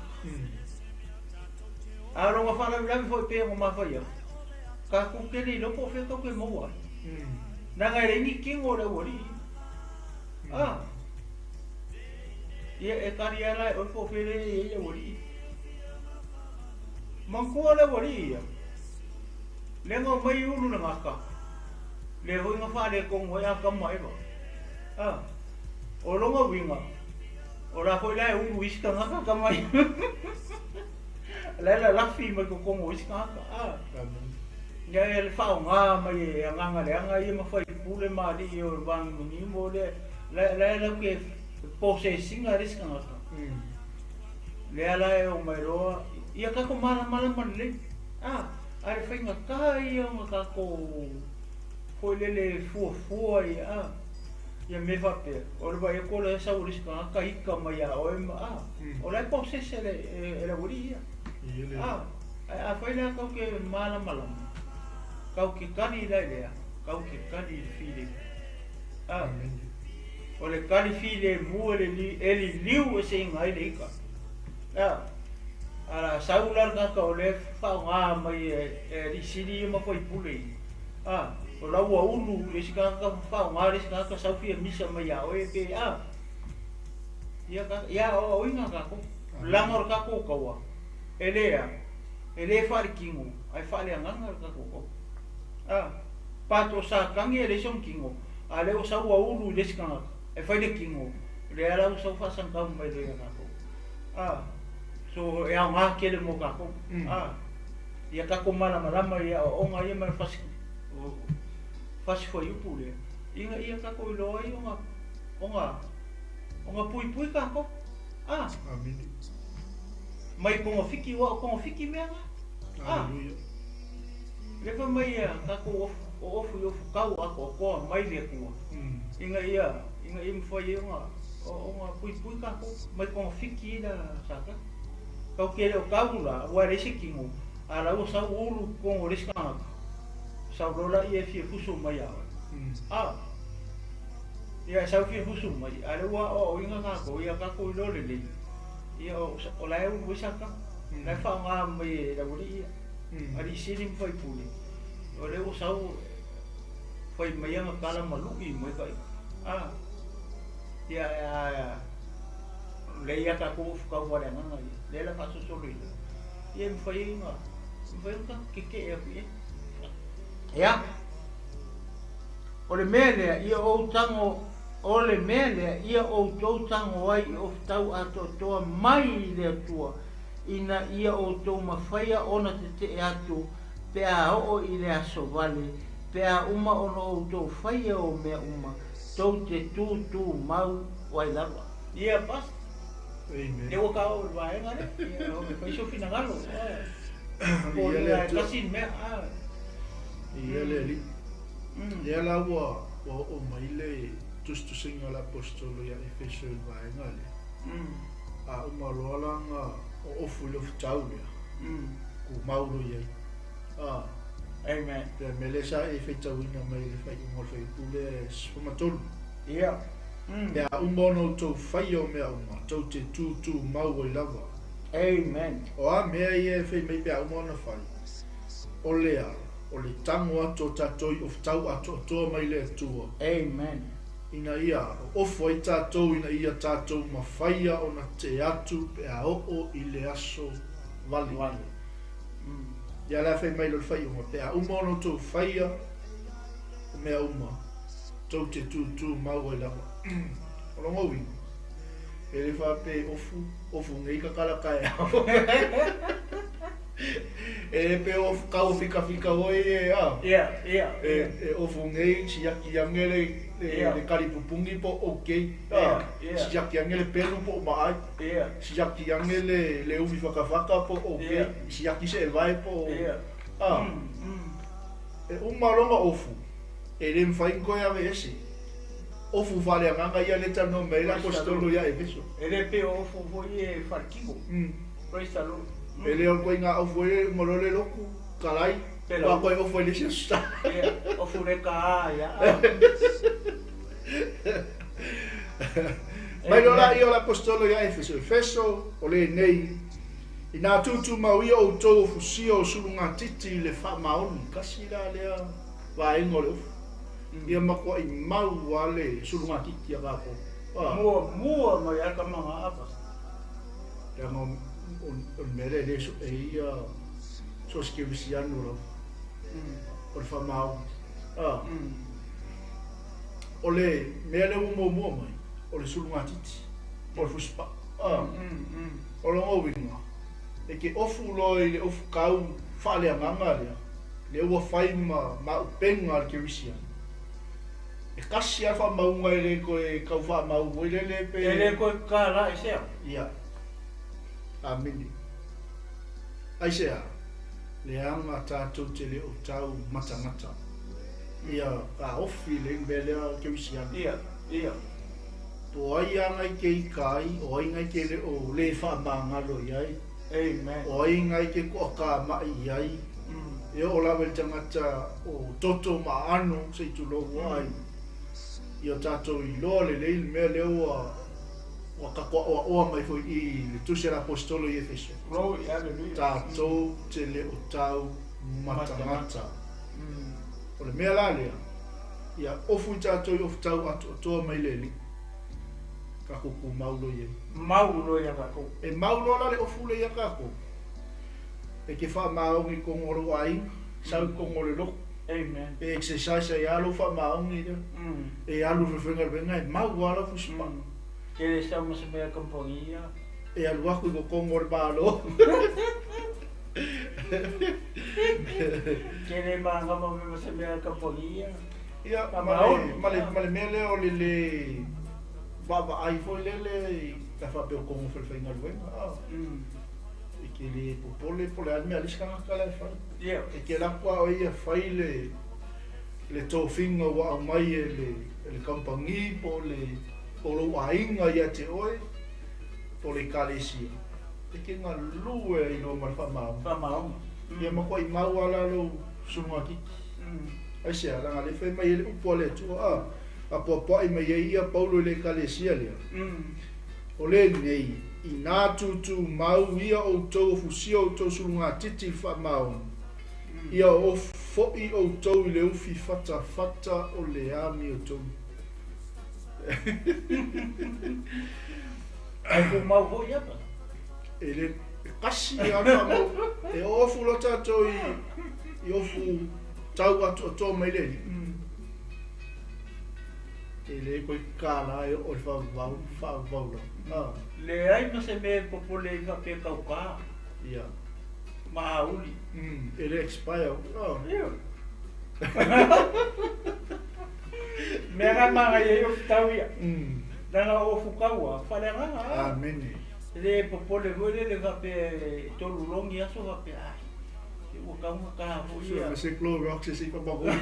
A o lona faalavelave foi pei ona ma fai atu, tatou te le iloa po o fea tatou te maua ai. Leaga e leai ni tino o le aualii ia. A, ia e tali lava la e oe po o fea lea e i ai le aualii ia. Manatua le aualii ia, lea na omai ulu le gata, lea foi na faaletonu ai Atama ma Eva. A, o lona uiga, o la foi la e ulu isi tagata tama ia. La e lalafi mai totonu o isi tagata. A, ia e le faaaoga mai e agaga leaga ia ma faipule ma alii o le vanimonimo lea, la la e lau ke posesina le isi tagata. Lea la e o mai loa, ia tatou malamalama lelei. A, a le faigata ia ona tatou foi lele fuafua ia, a, ia mea faapea, o le vaai atu o le sau o le isi tagata ika mai ia oe ma, a, o la e posese le, e le aualii ia. A, ae afai la tatou te malamalama, tatou te kali la i le a, tatou te kali i le filemu. A, o le kali filemu e liliu eseina ai le ika. A, a la sau la le tagata o lea e faaaoga mai e alii sili ia ma faipule ia, a, o la ua ulu le isi tagata ma faaaoga le isi tagata sau fia misa mai ia oe pe, a, ia, ia aoaoina tatou. Leaga o le tatou taua, e le a, e le faale-tino, ae faale-agaga le tatou taua. A, pato o Satani e leai sona tino, a lea ua sau ua ulu i le isi tagata e fai le tino, lea la ua sau faasagitau mai loa ia tatou. A, so e aoga tele mo tatou. A, ia tatou malamalama i aoaoga ia ma le fasi, fasi fuaiupu lea, ina ia tatou iloa ai ona, ona, ona puipui tatou. A, mai togafiti, aua o togafiti mea na. A, lea fai mai ia tatou ofu, o ofu i ofu tau atoatoa mai le Atua, ina ia, ina ia mafai ai ona, ona puipui tatou mai togafiti la Satani. Tau te le o tau la, aua e leai se tino, a la ua sau ulu i totonu o le isi tagata, sau loa laia e fia fusu mai ia oe. A, ia e sau fia fusu mai, a lea ua aoaoina tatou, ia tatou iloa lelei, ia o la e ulu ai Satani, la e faaaoga mai e le aualii ia, alii sili ma faipule. O le ua sau fai mai aga tala ma lu'i mai kai. A. Ia a le ia tatou ofu kau faaleagaga ia. Lea la faasolosolo i lea. Ia e mafai ai ona mafai ona tatou tetee atu i ai. Ia. O le mea lea ia ou tago o le mea lea ia outou tago ai i ofu tau atoatoa mai i le Atua ina ia outou mafaia ona tetee atu pe a oo i le aso vale, pe a uma ona outou faia o mea uma, tou te tūtūmau ai lava. Ia, Pastor. Amen. Lea ua ka oo i le vaega lea. Ia, o fai sou finagalo. Po o Ia le le Atua. tasi le mea. Ah. Ia le Alii. Lea la ua oo mai le tusitusiga a le Aposetolo ia Efeso i le vaega lea. A uma loa la ona oofu i le ofutau lea, tumau loa i ai. A, Amen. le mea lea sa e faitauina mai i le faaiuga o le fuaiupu lea e 13. Ia. Pe a uma ona outou faia o mea uma, tou te tūtūmau ai lava. Amen. O a mea ia e fai mai pe a uma ona fai? O le a? O le tago atu o tatou i ofutau atoatoa mai le Atua. Amen. Ina ia ofu ai tatou ina ia tatou mafaia ona tetee atu pe a oo i le aso vale. Vale. Ia la fai mai lo le faaiuga, pe a uma ona outou faia o mea uma, tou te tūtūmau ai lava. O lona uiga, e le faapea ofu, ofu nei ka kala taeao. E le pe ofu kau fikafika oi e a. Ia, ia. E ofu nei siaki ange le le kalipupungi po okay. Yeah, yeah. Siaki ange le pelu po maai. Ia. Siaki ange le ufi whakawhaka po okay. Yeah. Siaki se e vai po. Ia. A. E uma longa ofu. E le mawhai koe ave ese. Ofu faaleagaga ia le talanoa mai ai le Aposetolo ia Efeso. E le pe o ofu foi e faletino. Praise the Lord. E le o le ituaiga ofu ai le uma loa le loku, kalai, Pela. ua koe ofu ai le isi aso sa. Ia, ofu le ka a ia. Mai loa laia o le Aposetolo ia Efeso, Efeso, o lenei, inā tūtūmau ia outou o fusia o sulugatiti i le faamaoni, kasi la lea vaega o le ofu. Ia matuai mau lava le sulugatiti a kākou. Ah. Mua, mua mai a ka manga apa. Leaga o le mea lea e le sue ai ia so o se kerisiano lava. O le faamaoni. Ah. O le mea lea ua muamua mai, o le sulugatiti, o le fusipaa. Ah. O lona uiga, e te ofu loa i le ofu kau faaleagaga lea, lea ua fai ma maupega a le kerisiano. E kasi lava le faamauga e le toe tau faamau foi lele pe. E le toe tala i sea. Ia. Amene. Aisea? Leaga tatou te le o tau matagata. Ia taofi le mea lea kerisiano. Ia, ia. Po o ai lava ngai te ika ai, o ai ngai te le o le faamagalo i ai. Amen. O ai ngai te toakamai i ai. E oo lava i le tagata o toto ma aano se i tulou ai. Ia tatou iloa lelei le mea lea ua ua tatoaoaoa mai foi i le Tusi a le Aposetolo i Efeso. Glory, hallelujah. Tatou te le o tau matagata. O le mea la lea, ia ofu i tatou i ofu tau atoatoa mai le Alii, tatou tumau loa i ai. Mau loa ia tatou. E mau loa la le ofu lea ia tatou, e te faamaoni i totonu o lou aiga, sau i totonu o le lotu. Amen. E exercise ai lava lou faamaoni lea. E alu i le fefaigaluega e mau lava lau fusipaa. Ke le sau ma se mea kamupani. E alu atu i totonu o le Malo. Ke le magama me ma se mea kamupani. Ia, Faamaoni. ma le, ma le mea lea o le le vaavaai foi lele pe a faapea o kogo foi le faigaluega. Ah. E te le popole po o le a le mea a le isi tagata la e fai. Ia. E te alu atu lava oe ia fai le le tofiga ua aumai e le e le kamupani po o le po o lou aiga ia te oe po o le ekalesia. E te galue ai loa ma le faamaoni. Faamaoni. Ia matuai mau lava la lou sulugatiti. Aisea? Leaga o lea e fai mai ai le upu a le Atua, a apoapoai mai ai ia Paulo i le ekalesia lea, O lenei, inā tūtūmau ia outou o fusia outou sulugatiti i le faamaoni, Ia ofu foʻi outou i le ufi fatafata o le amiotonu. Ai tumau foi ia pa. E le kasi a faamau e ofu loa tatou i ofu tau atoatoa mai le alii. E le koe kālā e oo i le faavavau, faavavau lava. Ah. Leai ma se mea e popole ai faapea kaukā. Ia. Ma auli. E le expire. Oh. Ia. Mea nga magaia ai o fetau ia. Leaga o ofu kaua, faaleagaga a. Amene. E le popole foi lele faapea e tolu logi aso faapea ai. Se ua taugata foi ia. Ma se Clorox e se i papakoi.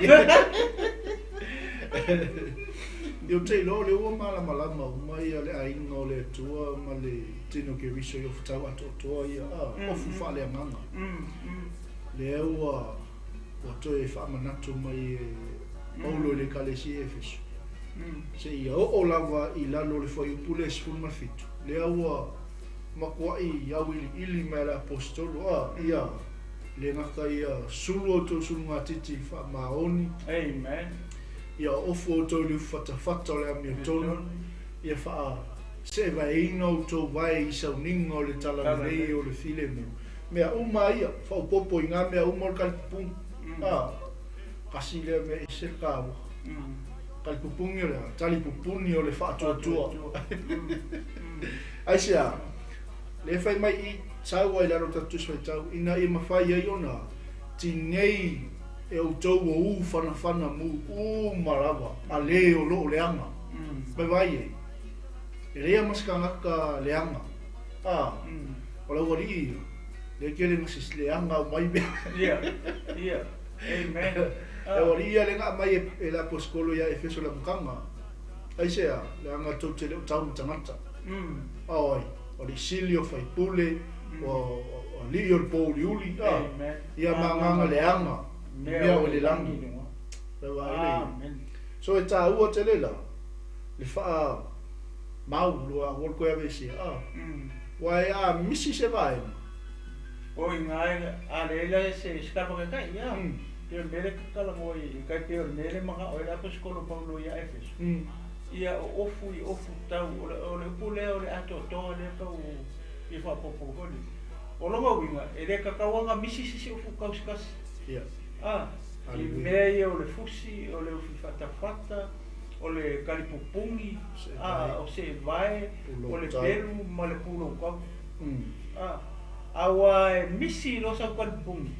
Ia ou te iloa o lea ua malamalama uma ia le aiga o le Atua ma le tino Keriso i ofu tau atoatoa ia, a, ofu faaleagaga. Lea ua ua toe faamanatu mai e Paulo i le Ekalesia i Efeso, seia oo lava i lalo o le fuaiupu lea e 17, lea ua matuai auiliili mai e le Aposetolo, a, ia le gata ia sulu outou sulugatiti faamaoni, Amen. Ia ofu outou i le ufifatafata o le amiotonu, ia faaseevaeina outou vae i sauniga o le talalelei o le filemu. Mea uma ia, faaopoopo i ngā mea uma o le kalipupungi. A, kasi lea mea ese le kāua. Kalipupungi o le a? Talipupuni o le faatuatua. Aisea? Lea e fai mai i, sau ai lalo tatou Tusi Faitau, ina ia mafai ai ona tinei e outou o u fanafana mu uma lava a le o loo leaga. Mai vaai e, e leai ma se kangaka leaga. A, o le aualii ia, lea kele na se leaga au mai mea. Ia, ia. Amen. Le aualii ia le na aumai e le aposetolo ia Efeso i le amataga. Aisea? Leaga tou te le o tau ma tagata. A o ai? O alii sili, o faipule, o alii o le pōuliuli, a, ia ma agaga leaga i mea o i le lagi. Lau vaai le ia. So e tāua tele la le faa mau loa aua le toe aveesea, a, ua e a misi se vaega. O i ngā a le ila se se kapa kai kai ia. Pei o le mea lea ka talanoa i kai pei o le mea lea manao ai le Aposetolo Paulo ia Efeso. Ia o ofu i ofu tau o le o le upu lea o le atoatoa lea tau fia faaopoopo foi lea. O lona uiga e le tatau ona misi se isi ofu tau se tasi. Ia. A, i mea ia o le fusi, o le ufi fatafata, o le kalipupungi, a, o seevae, o le pelu ma le pulou tau. A, a ua e misi loa sau kalipupungi,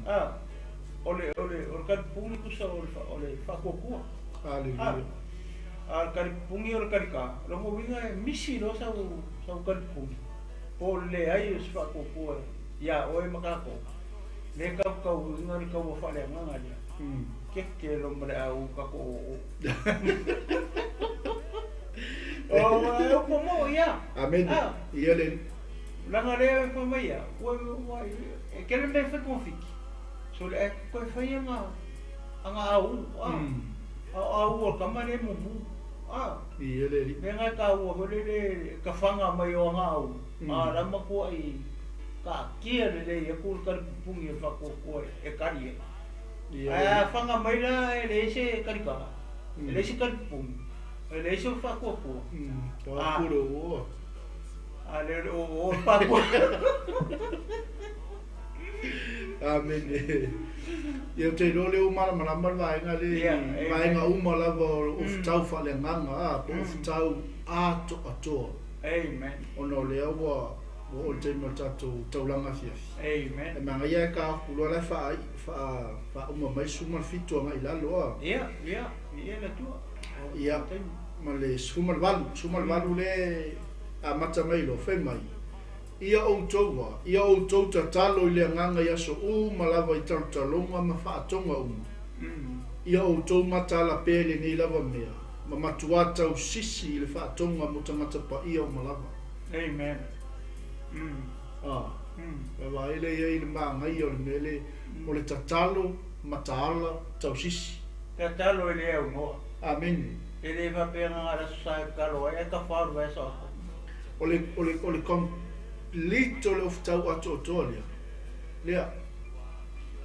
a, o le o le o le kalipupungi tusa o le o le faatuatua. Aleluia. A, a o le kalipupungi o le kalika, o lona uiga e misi loa sau sau kalipupungi, po o le leai o se faatuatua iā oe ma tatou, lea e tautauina le taua faaleagaga lea. Keke lo ma le au tatou oo. O e upu mo ia. Amene. Ia le. Leaga lea e fai mai ia, ua ua e kele mea e fai togafiti. So le ae toe fai ana ana au a. A o au o le tama lea e mumu a. Ia le alii. Mea na e taua foi lele ka fana mai o ana au a la matuai taatia lelei atu le talipupungi o le faatuatua e tali ai. Ae a fana mai la e leai se talitaga, e leai se talipupungi, e leai se faatuatua. Papu le oo. A le o o le papu. Amene. Ia ou te iloa o lea ua malamalama le vaega lea i vaega uma lava o ofutau faaleagaga, a, po o ofutau atoatoa. Amen. Ona o lea ua ua oo i le taimi o le tatou taulaga afiafi. Amen. E manaia e ka atu loa la e faa faa faauma mai le 17 agai i lalo a. Ia, ia, ia le Atua. Ia, ma le 18, 18 lea e amata mai loa, fai mai, Ia outou a, ia outou tatalo i le agaga i aso uma lava i talotaloga ma faatoga uma. Ia outou mataala pea i lenei lava mea, ma matuā tausisi i le faatoga mo tagata paia uma lava. Amen. A, e vaai lea i ai i le manaia o le mea le, o le tatalo, mataala, tausisi. Tatalo e le aunoa. Amene. E le faapea na o le aso sa e tatalo ai, ae tafa o le vaiaso atoa. O le, o le, o le complete o le ofutau atoatoa lea. Lea.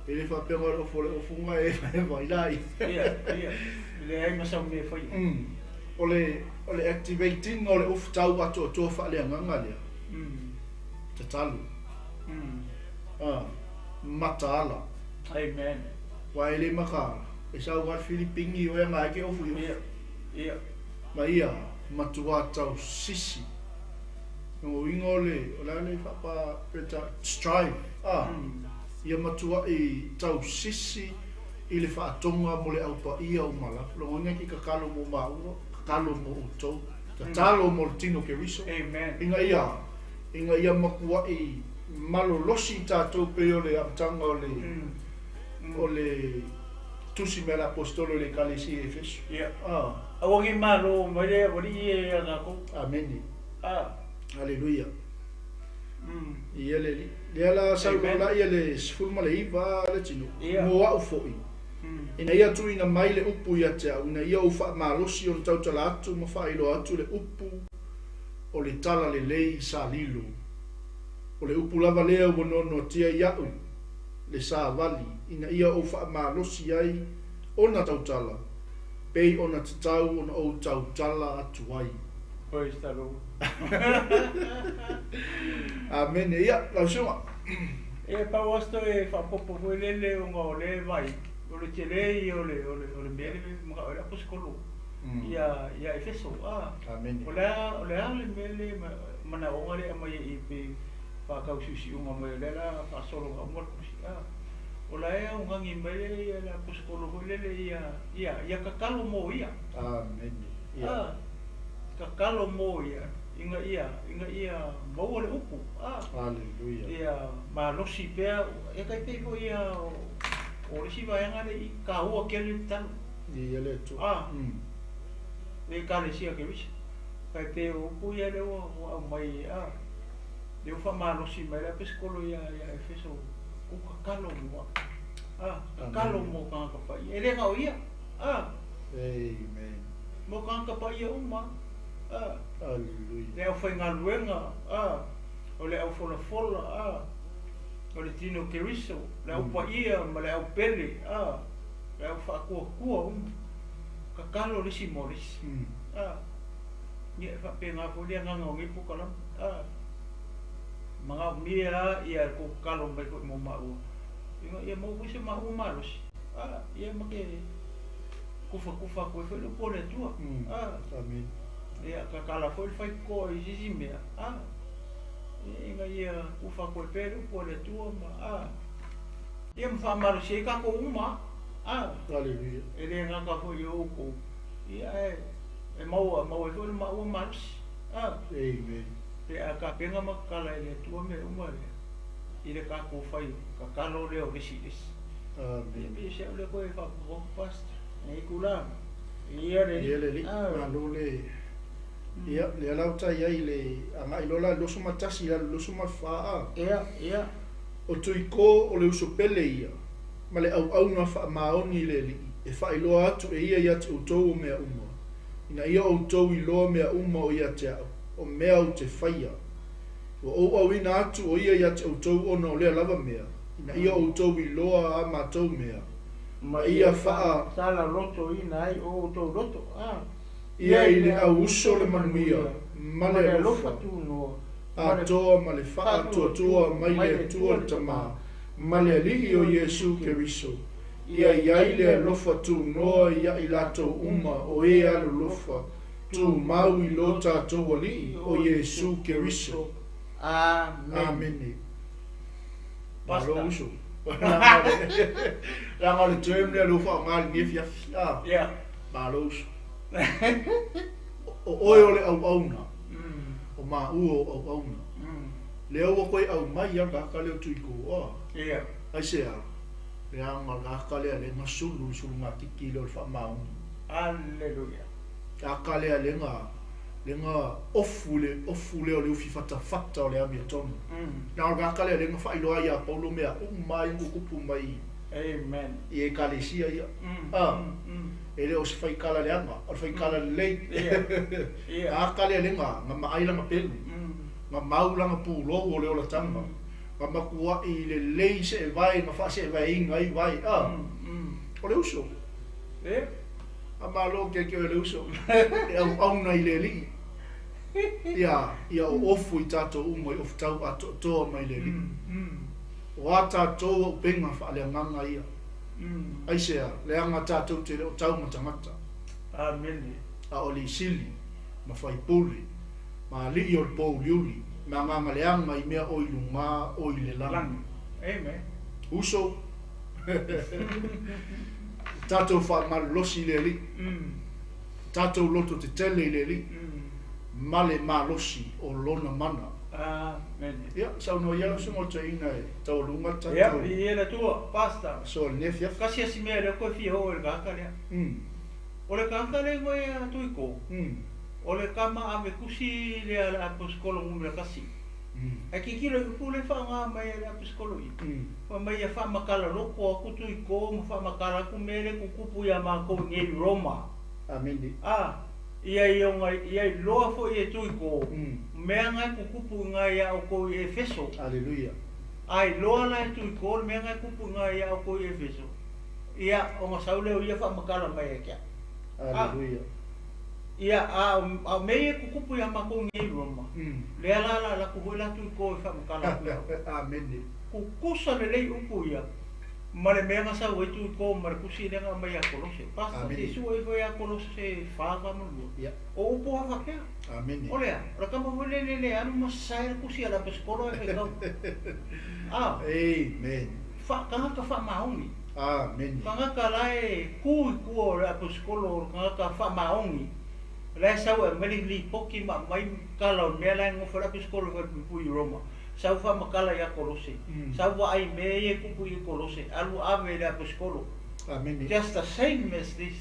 E le faapea o le ofu o le ofuga e vailai. Ia, ia. Leai ma sau mea e faia. O le activate ina o le ofu tau atoatoa faaleagaga lea. Tatalo. Mataala. Amen. Wa e le makaala. E sau a Filipini o e ngai ke ofu i ofu. Ia, ia. Ma ia matua tau sisi. No uiga o le, o le a le faapa peta strive. Ia matua i tau sisi i le faatoga mo le aupaia o malava. Logoina ki kakalo mo maua, kakalo mo outou, tatalo mo le tino Keriso. Amen. Ina ia matua i malolosi tātou pe o le amataga o le o le tusi mea le apostolo i le ekalesia i Efeso. Ia. Aua ne i malo mai le avalii ia ia tatou. Amene. Aleluia. Ia le alii. Lea la sau loa la ia le 19 le tino. Mo a'u fo'i. Ina ia tuuina mai le upu ia te a'u, ina ia ou faamalosi ona tautala atu ma faailoa atu le upu o le tala lelei i Salilo. O le upu lava lea ua noanoatia ia'u le savali, ina ia ou faamalosi ai ona tautala, pei ona tatau ona ou tautala atu ai. Praise the Lord. Amene. Ia, lau susuga. Ia, pau lava si toe faaopoopo foi lele ona o lea e vaai, o le tele ia o le o le o le mea lea e manao ai le aposetolo ia Efeso. Amene. O le a o le a le mea lea manaoga lea e aumai ai i pei faatausiusiuga mai o lea la faasologa uma le tusi. O la e augani mai le le aposetolo foi lele ia ia ia tatalo mo ia. Amene. Ia. Tatalo mo ia ina ia maua le upu. Aleluia. Ia malosi pea e tai pei foi ia o le isi vaega lea i taua tele le tatalo. Ia le Atua. Le ekalesia Keriso. Tai pei o upu ia lea ua aumai lea ua faamalosi mai le aposetolo ia Efeso ku tatalo mo tatalo mo tagata paia. E le na o ia. Amen. Mo tagata paia uma. Aleluia. Le aufaigaluega, o le aufolafola, o le tino Keriso, le aupaia ma le aupele, le aufaatuatua uma. Tatalo le isi mo le isi. Ia e faapena foi le agaga o nei polokalame. Manaomia ia le tou tatalo mai foi mo maua, ina ia maua foi se maua malosi. Ia ma te tufatufa atu ai foi le upu a le Atua. Amene. Ia tatala foi le faitotoa i se isi mea. Ina ia tufa atu ai pea le upu a le Atua ma ia ma faamalosi ai tatou uma. Aleluia. E le gata foi i outou. Ia e maua maua ai foi le maua malosi. Amen. Pe a tapena ma tatala e le Atua mea uma lea i le tatou fai tatalo lea o le isi i le isi. Amene. Ia pe se au lea koe faaopoopo pastor. Nei tulaga. Ia le Ia le alii. Malo le ia lea la ua i ai le agai loa la 21 i le 24. Ia, ia. O Tuiko o le uso pele ia, ma le auauna faamaoni i le Alii, e faailoa atu e ia ia te outou o mea uma, ina ia outou iloa mea uma o ia te a'u, o mea ou te faia. Ua ou auina atu o ia ia te outou ona o lea lava mea, ina ia outou iloa a matou mea, Ma ia faa sala loto ina ai o outou loto. Ia i le auuso le manuia, ma le alofa, tunoa. Atoa ma le faatuatua mai le Atua le Tamā, ma le Alii o Iesu Keriso. Ia i ai le alofa tunoa ia i latou uma o e alolofa, tumau i lo tatou Alii o Iesu Keriso. Amen. Amene. Basta. Malo uso. Leaga o le term lea lea ua faaaoga i lenei afiafi. Malo uso. O oe o le auauna, o maua o auauna. Lea ua koe aumai a le tagata lea o Tuiko. Aisea, leaga o le tagata lea lea na sulu le sulugatiki lea o le faamaoni. Alleluia. Tagata lea lea na ofu le ofu lea o le ufi fatafata o le amiotonu. Na o le tagata lea lea na faailoa ia Paulo mea uma ai na tutupu mai Amen. i ekalesia ia. E le o se faikala leaga, o le faikala lelei. Ia. Ia. Tagata lea lea na maai lana pelu. Na mau lana pulou o le olataga. Famakua'i lelei se'evae ma fa'ase'evaeina ai vae a. O le uso. Faamalo ke ke o le uso. E auauna i le Alii. Ia, ia oofu i tatou uma i ofutau atoatoa mai le Alii. O a tatou auupega faaleagaga ia. Aisea, leaga tatou te le o tau ma tagata. Amene. A o alii sili, ma faipule, ma alii o le pouliuli, ma agaga leaga i mea o i lugā o i le lagi. Amen. Uso, tatou faamalolosi i le Alii. Tatou loto tetele i le Alii. Ma le malosi o lona mana. Amene. Ia, saunoa ia lau susuga o le toeaina e taualuga le Ia, tatou viia le Atua, Pastor. aso o lenei afiafi. Tasi asi mea lea koe fia oo i le tagata lea. O le tagata lea igoa ia Tuiko, o le tama ave kusi lea a le Aposikolo numera 1. Ae tilotilo i upu lea e faaaoga mai e le Aposikolo i, fai mai ia faamatala loto atu Tuiko ma faamatala atu mea lea e tutupu ia matou i nei i Roma. Amene. A, ia i ona ia iloa foi e Tuiko, mea na e tutupu i ina ia outou i Efeso. Aleluia. A iloa la e Tuiko le mea na e tupu i ina ia outou i Efeso, ia ona sau lea o ia faamatala mai ia te au. Aleluia. Ia, a o mea ia e tutupu ia matou nei i Roma, lea la la alu atu foi la Tuiko e faamatala atu ia au. Amene. Tutusa lelei upu ia, ma le mea na sau ai Tuiko ma le tusi lea na aumai ia Kolose. Pastor, Amene. se i sue ifo ia Kolose 4:2. Ia. O upu lava faapea. Amene. O lea, o le tama foi lele le alu ma sasae le tusi a le Aposikolo e faitau. A, Amen. tagata faamaoni. Amene. Tagata la e tu i tua o le Aposikolo o le tagata faamaoni. La e sau e aumai le lipoti ma aumai tala o le mea la e nofo ai le Aposikolo e falepuipui i Roma. Sau faamatala ia Kolose. Sau vaai mea ia e tupu i Kolose. Alu ave i le Aposikolo. Amene. Just the same as this.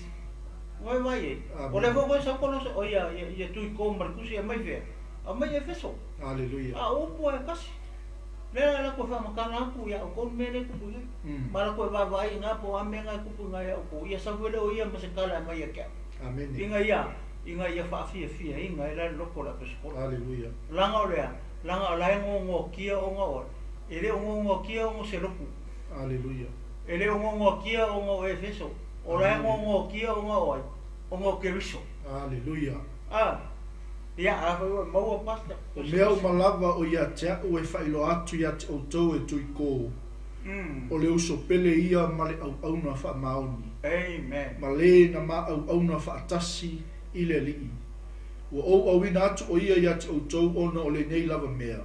Vai vai e. O le Amene. foi koe sau Kolose, o ia, ia, ia Tuiko ma le tusi e aumai fea. Aumai Efeso. Aleluia. A o upu lava e tasi. Lea la latou e faamatala atu ia outou le mea lea e tupu i ai. Ma latou e vaavaai i ina po o a mea na e tupu i ina ia outou. Ia sau foi lea o ia ma se tala e aumai ia te au. Amene. Ina ia faafiafiaina ai la le loto o le Aposikolo. Aleluia. Laga o lea, laga o la e gogoakia ona oe. E le o gogoakia ona o se lotu. Aleluia. E le o gogoakia ona o Efeso. O la e Amene. gogoakia ona o ai, ona o Keriso. Aleluia. A, ia, a foi ua maua pastor. O mea uma lava o ia te a'u e faailoa atu ia te outou e Tuiko, o le uso pele ia ma le auauna faamaoni. Amen. Ma lē na ma auauna faatasi i le Alii. Ua ou auina atu o ia ia te outou ona o lenei lava mea,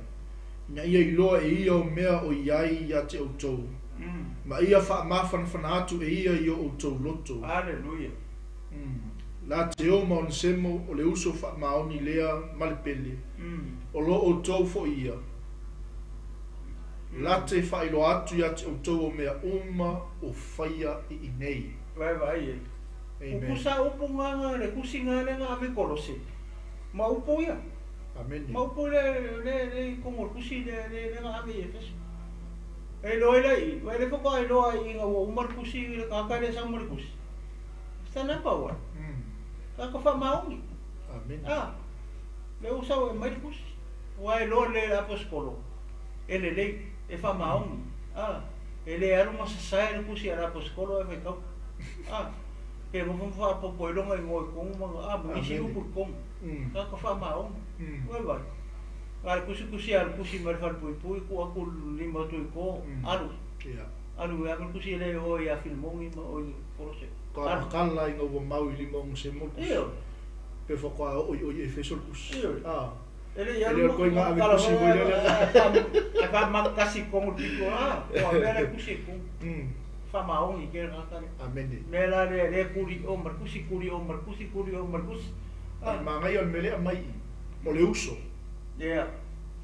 ina ia iloa e ia o mea o i ai ia te outou, ma ia faamafanafana atu e ia i o outou loto. Aleluia. La te o ma Onesemo o le uso faamaoni lea ma le pele, o lo outou foi ia. La te faailoa atu ia te outou o mea uma o faia i inei. Vai vai e. Amen. Tutusa upu nga le tusi nga le nga ave Kolose. Ma upu ia. Amene. Ma upu le le le i kongo tusi le le le nga ave i Efeso. E loa ila i, wa le foko ai loa i nga ua uma le tusi le kaka le sau ma le tusi. Stand up awa. Kaka faamaoni. Amene. Ah, le u sau e mai le tusi. Ua e loa le aposikolo. E lelei, e faamaoni. Ah, e le alu ma sasae le tusi a le aposikolo e faitau. Ah, pe nofo ma faapopo i loga i goa i kogu ma a ma nisi Amene. upu i kogu. Kaka faamaoni. Vai vai. A le kusikusi a le kusi mai le falepuipui tuu atu lima Tuiko alu. Ia. Alu e ave le kusi le o ia Filimoni ma o i Kolose. Ka Alu. makala ina ua mau i lima o se mo le kusi. Ioe. Pe whakoa o i o i Efeso le kusi. Ioe. Ah. E le E alu le o ma koe ngā ave kala kusi foi foi lea lea. a faamakasi kogu le pito a o a mea le kusi e kogu. Faamaoni ke le tagata lea. Amene. Mea la lea lea kuli o ma le kusi kuli o ma le kusi kuli o ma le kusi. Ah. Ah. Mangai o le mele a mai i. O le uso. Yeah.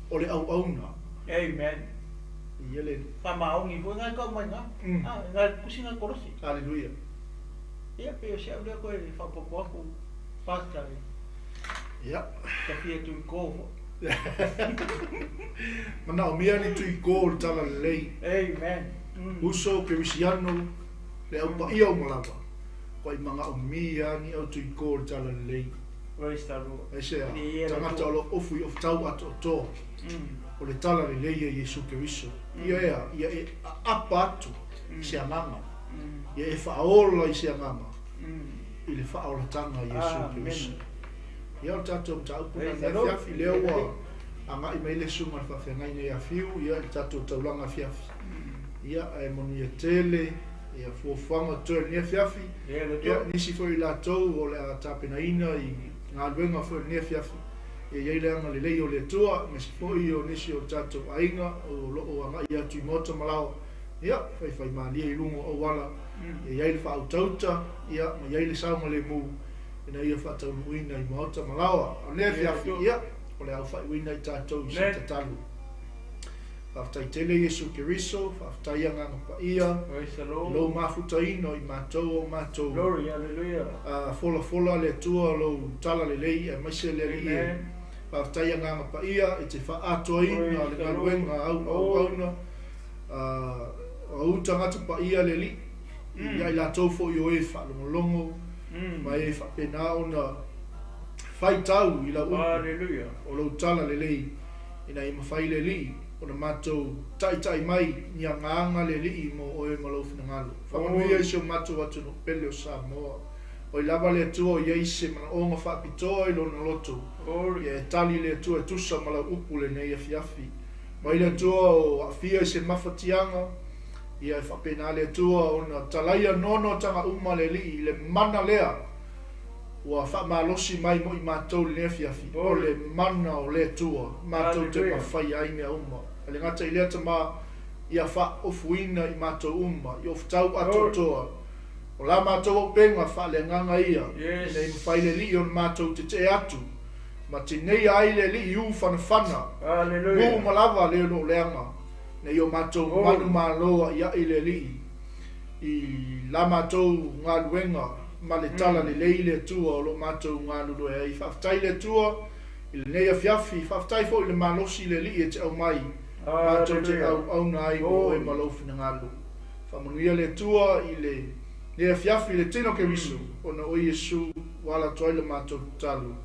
O le auauna. Amen. I ele. Faamaoni foi ngai kau mai ngā. Ah, ngai kusi ngai Kolose. Aleluia. Ia pe o se au lea koe faapopo atu pastor Ia. ta fia Tuiko foi. Mana o mea ni Tuiko o le tala lelei. Amen. Uso kerisiano le au paia o malava. Koa i manga o mia ni au Tuiko o le tala lelei. Praise the Lord. Ai se a Ni ia le tagata Atua. o lo ofu i ofu tau ato o toa. O le tala lelei a Iesu Keriso. Ia ea, ia e aapa atu i se agaga. Ia e faaola i se agaga i le faaolataga a Iesu Keriso. Ia o le tatou mataupu lena i le afiafi, lea ua agai mai le susuga i le faafeagaiga ia Fiu, ia i le tatou taulaga afiafi. Ia ae manuia tele ia fuafuaga o totoe i lenei afiafi. Ia nisi foi o i latou o le a tapenaina i galuega foi o lenei afiafi, ia i ai le agalelei o le Atua, aemaise foi o nisi o tatou aiga o lo o agai atu i maota ma laoa, ia, faifaimalie i luga o auala, ia i ai le faautauta, ia, ma i ai le saogalemu ina ia faataunuuina i maota ma laoa. A o lenei afiafi, ia, o le a faaiuina i tatou i se tatalo. Faafetai tele Iesu Keriso, faafetai Agaga Paia, i lou mafutaina o i matou o matou folafola le Atua lou talalelei aemaise le Alii e. Faafetai Agaga Paia e te faaatoaina le galuega au auauna o au tagata paia le Alii, ia i latou foi o e faalogologo ma e faapena ona faitau i lau upu o lou talalelei ina ia mafai le Alii ona matou taitai mai ni agaga le Alii mo oe ma lou finagalo. Faamanuia i si o matou atunuu pele o Samoa. Oi lava le Atua o i ai se manaoga faapitoa i lona loto, ia e tali le Atua e tusa ma lau upu lenei afiafi. Mai le Atua o aafia i se mafatiaga, ia e faapena le Atua ona talaia noanoataga uma le Alii i le mana lea ua faamalosi mai mo i matou i lenei afiafi, o le mana o le Atua matou te mafaia ai mea uma. E le gata i lea Tama, ia faaofuina i matou uma i ofutau atoatoa o la matou auupega faaleagaga ia, ina ia mafai le Alii ona matou tetee atu ma tineia ai le Alii u fanafana, mu ma lava le o lo o leaga, ina ia o matou manumalo aiai le Alii i la matou galuega ma le talalelei le Atua o lo o matou galulue ai. Faafetai le Atua i lenei afiafi, faafetai foi i le malosi le Alii e te aumai matou te auauna ai mo oe ma lou finagalo. Faamanuia le Atua i lenei afiafi i le tino Keriso, ona o Iesu ua ala atu ai le matou tatalo.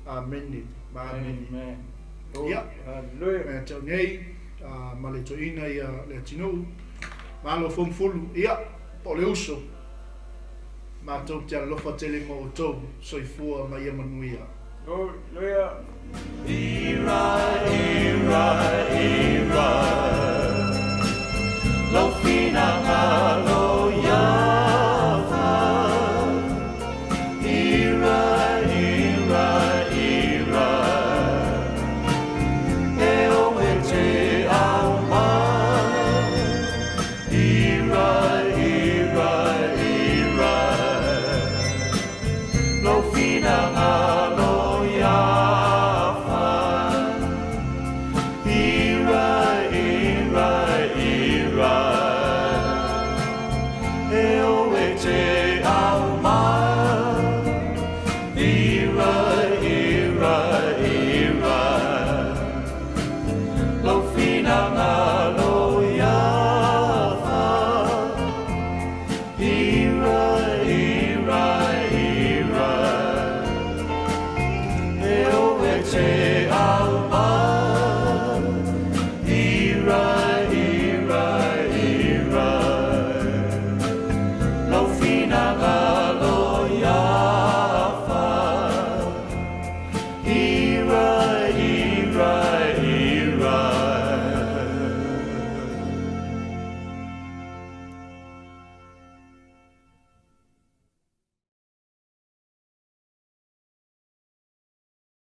Amene ma amene. Ia, mea te au nei ma le toeaina ia Leatinuu, malo fomufulu, ia, po o le uso, matou te alofa tele ma outou, soifua ma ia manuia. Hallelujah. Ira, ira, ira, lou finagalo ia fa. Ira, ira, ira, e o e te au mai. Ira, ira, ira, lou finagalo ia fa. Ira, ira, ira, e o e te au mai. Ira, ira, ira, lou finagalo.